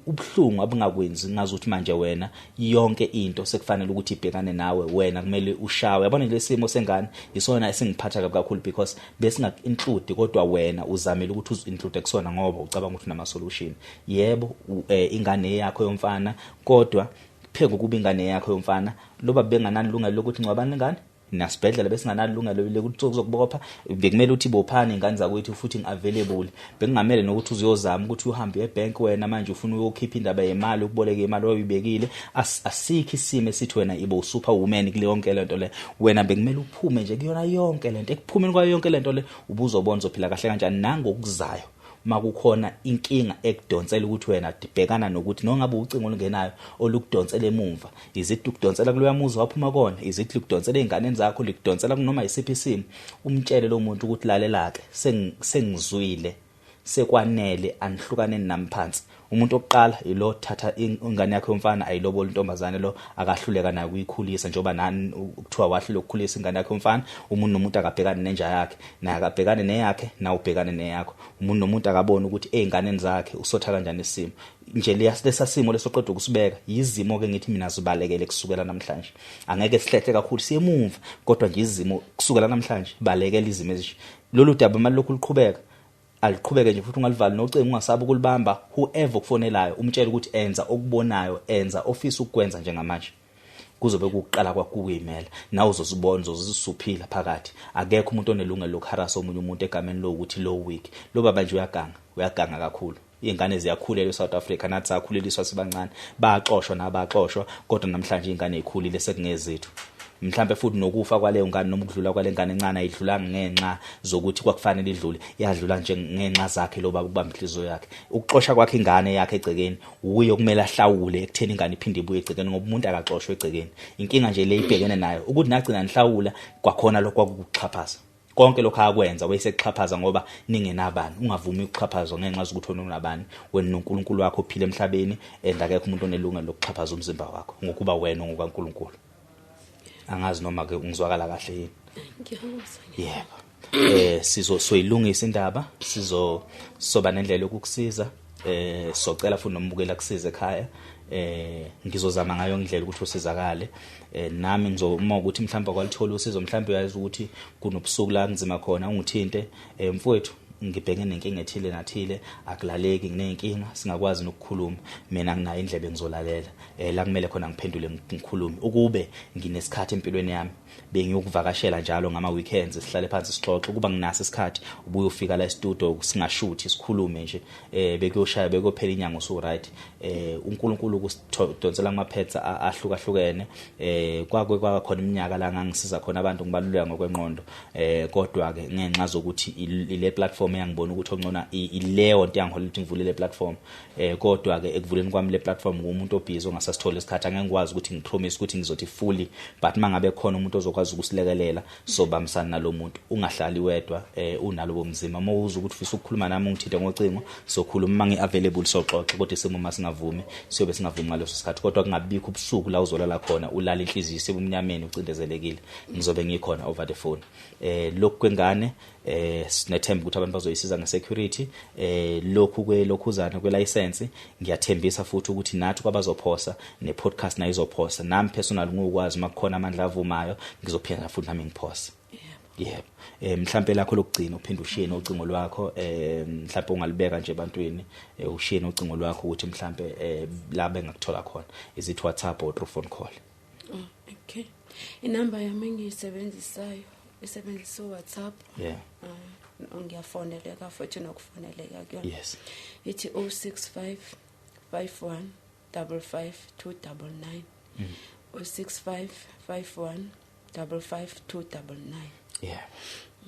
Ubuhlungu abungakwenzi ngazuthi manje wena yonke into sekufanele ukuthi ibhekane nawe, wena kumele ushawe. Yabona nje lesimo sengane isona esingiphatha kabi kakhulu, because besingaku-include, kodwa wena uzamile ukuthi uzi-include kusona ngoba ucabanga ukuthi unama solution. Yebo, ingane yakho yomfana, kodwa phezu kokuba ingane yakho yomfana, loba benganani lungelo lokuthi ngcwabani lengane. Nasibhedlela besinganalungelo lokuthi uzokubopha, bekumele uthi bophani ingane zakwethu futhi ngiavailable. Bekungamele nokuthi uzuyozama ukuthi uhambe ebank wena manje ufuna uyokhipha indaba yemali, ukuboleka imali oyibekile. Asikho isimo esithi wena ibo superwoman kule yonke lento le. Wena bekumele uphume nje kuyona yonke lento. Ekuphumeni kwayo yonke lento le ubuzobona uzophila kahle kanjani nangokuzayo. Makukhona inkinga ekudonsela ukuthi wena dibhekana nokuthi nongabe ucingo olungenayo olukudonsela emumva, izithi ukudonsela kuloya muzi waphuma kona, izithi likudonsela ey'nganeni zakho, likudonsela kunoma yisiphi isimo, umtshele lo muntu ukuthi lalela-ke, sengizwile, sekwanele, anihlukaneni nami phansi. Umuntu oqala ilo thatha ingane yakhe yomfana ayilobola intombazane, lo akahluleka nayo ukuyikhulisa njengoba nani kuthiwa wahluleka ukukhulisa ingane yakhe yomfana. Umuntu nomuntu akabhekane nenja yakhe, naye akabhekane neyakhe, nawe ubhekane neyakho. Umuntu nomuntu akabone ukuthi ey'nganeni zakhe usotha kanjani isimo nje. Lesa simo lesoqeda ukusibeka yizimo ke ngithi mina zibalekele kusukela namhlanje. Angeke sihlehle kakhulu siyemuva, kodwa nje izimo kusukela namhlanje, balekela izimo ezinje. Lolu daba mali lokhu luqhubeka, aliqhubeke nje futhi ungalivali nocingo, ungasabi ukulibamba. Whoever okufonelayo umtshele ukuthi enza okubonayo, enza ofisa ukukwenza njengamanje, kuzobe kuqala kwakho ukuyimela, nawe uzozibona uzozisuphila phakathi. Akekho umuntu onelungelo lokuharasa omunye umuntu egameni lokuthi lo weak. Lo baba nje uyaganga, uyaganga kakhulu. Iy'ngane ziyakhulela e-South Africa, nathi sakhuleliswa sibancane, bayaxoshwa nabaxoshwa, kodwa namhlanje iy'ngane y'khulile sekungezethu. Mhlambe futhi nokufa kwaleyo ngane noma ukudlula kwale ngane encane ayidlulanga ngenxa zokuthi kwakufanele idlule, yadlula nje ngenxa zakhe lo baba ukubamba inhliziyo yakhe. Ukuxosha kwakhe ingane yakhe egcekeni uye okumele ahlawule ekutheni ingane iphinde ibuye egcekeni, ngoba umuntu akaxoshwe egcekeni. Inkinga nje le ibhekene nayo ukuthi nagcina nihlawula kwakhona lokho kwakukuxhaphaza. Konke lokho akwenza wayesekuxhaphaza ngoba ningenabani. Ungavumi ukuxhaphazwa ngenxa zokuthi wena unabani. Wena noNkulunkulu wakho uphila emhlabeni, and akekho umuntu onelungelo lokuxhaphaza umzimba wakho ngokuba wena ungokaNkulunkulu. Angazi noma ke ungizwakala kahle yini. Ngiyakuzwa. Yebo. Sizo soyilungisa indaba, sizo soba nendlela yokukusiza. Socela futhi nombukela kusiza ekhaya. Ngizozama ngayo indlela ukuthi usizakale. Nami ngizoma ukuthi mhlawumbe kwalithola usizo, mhlawumbe uyazi ukuthi kunobusuku la kunzima khona, ungithinte, mfowethu ngibheke nenkinga ethile nathile, akulaleki, nginenkinga, singakwazi nokukhuluma. Mina nginayo indlebe, ngizolalela. La kumele khona ngiphendule ngikhulume. Ukube nginesikhathi empilweni yami bengiyokuvakashela njalo ngama weekends, sihlale phansi sixoxe. Kuba nginaso isikhathi ubuye ufika la e-studio singashuthi sikhulume nje, bekuyoshaya bekuyophela inyanga usu right. uNkulunkulu ukusidonsela kumaphetha ahlukahlukene. Kwakwe kwakhona iminyaka la ngangisiza khona abantu ngibaluleka ngokwengqondo, kodwa ke ngenxa zokuthi ile platform eyangibona ukuthi ongcono ileyo nto yangiholela ukuthi ngivule le platform. Kodwa ke ekuvuleni kwami le platform ngumuntu obhizi ongasasithola isikhathi, angeke ngikwazi ukuthi ngipromise ukuthi ngizothi fully, but mangabe khona umuntu ozokwazi ukusilekelela sobambisana nalomuntu. Ungahlali wedwa, unalo bomzima. Uma uzwa ukuthi ufisa ukukhuluma nami ungithinte ngocingo, sokhuluma. Uma ngi-available soxoxa, kodwa isimo uma singavumi siyobe singavumi ngaleso sikhathi. Kodwa kungabikho ubusuku la uzolala khona ulala inhliziyo isebumnyameni ucindezelekile, ngizobe ngikhona over the phone. Lokhu kwengane sinethemba ukuthi abantu bazoyisiza ngesecurity. Lokhu kwelokhuzana kwelicense ngiyathembisa futhi ukuthi nathi kwabazophosa ne-podcast nayo izophosa, nami personal ngokwazi makukhona amandla avumayo ngizophinda futhi nami ngiphose. Yebo. Mhlambe lakho lokugcina uphinde ushiye nocingo lwakho, mhlambe ungalibeka nje ebantwini, ushiye nocingo lwakho ukuthi mhlambe la bengakuthola khona, is it WhatsApp or through phone call? Oh, okay. Inamba yami engiyisebenzisayo isebenzisa uWhatsApp. Ngiyafoneleka futhi nokufoneleka kuyona. Ithi 065 51 55 299. 065 51 55 299.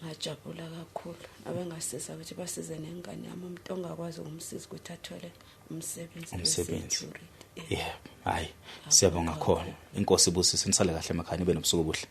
Ngajabula kakhulu. Abengasiza ukuthi basize nengane yami, umuntu ongakwazi ukumsiza ukuthi athole umsebenzi Umsebenzi. we-security. Yeah. Hayi, siyabonga khona. Inkosi ibusise, nisale kahle emakhaya, nibe nobusuku obuhle.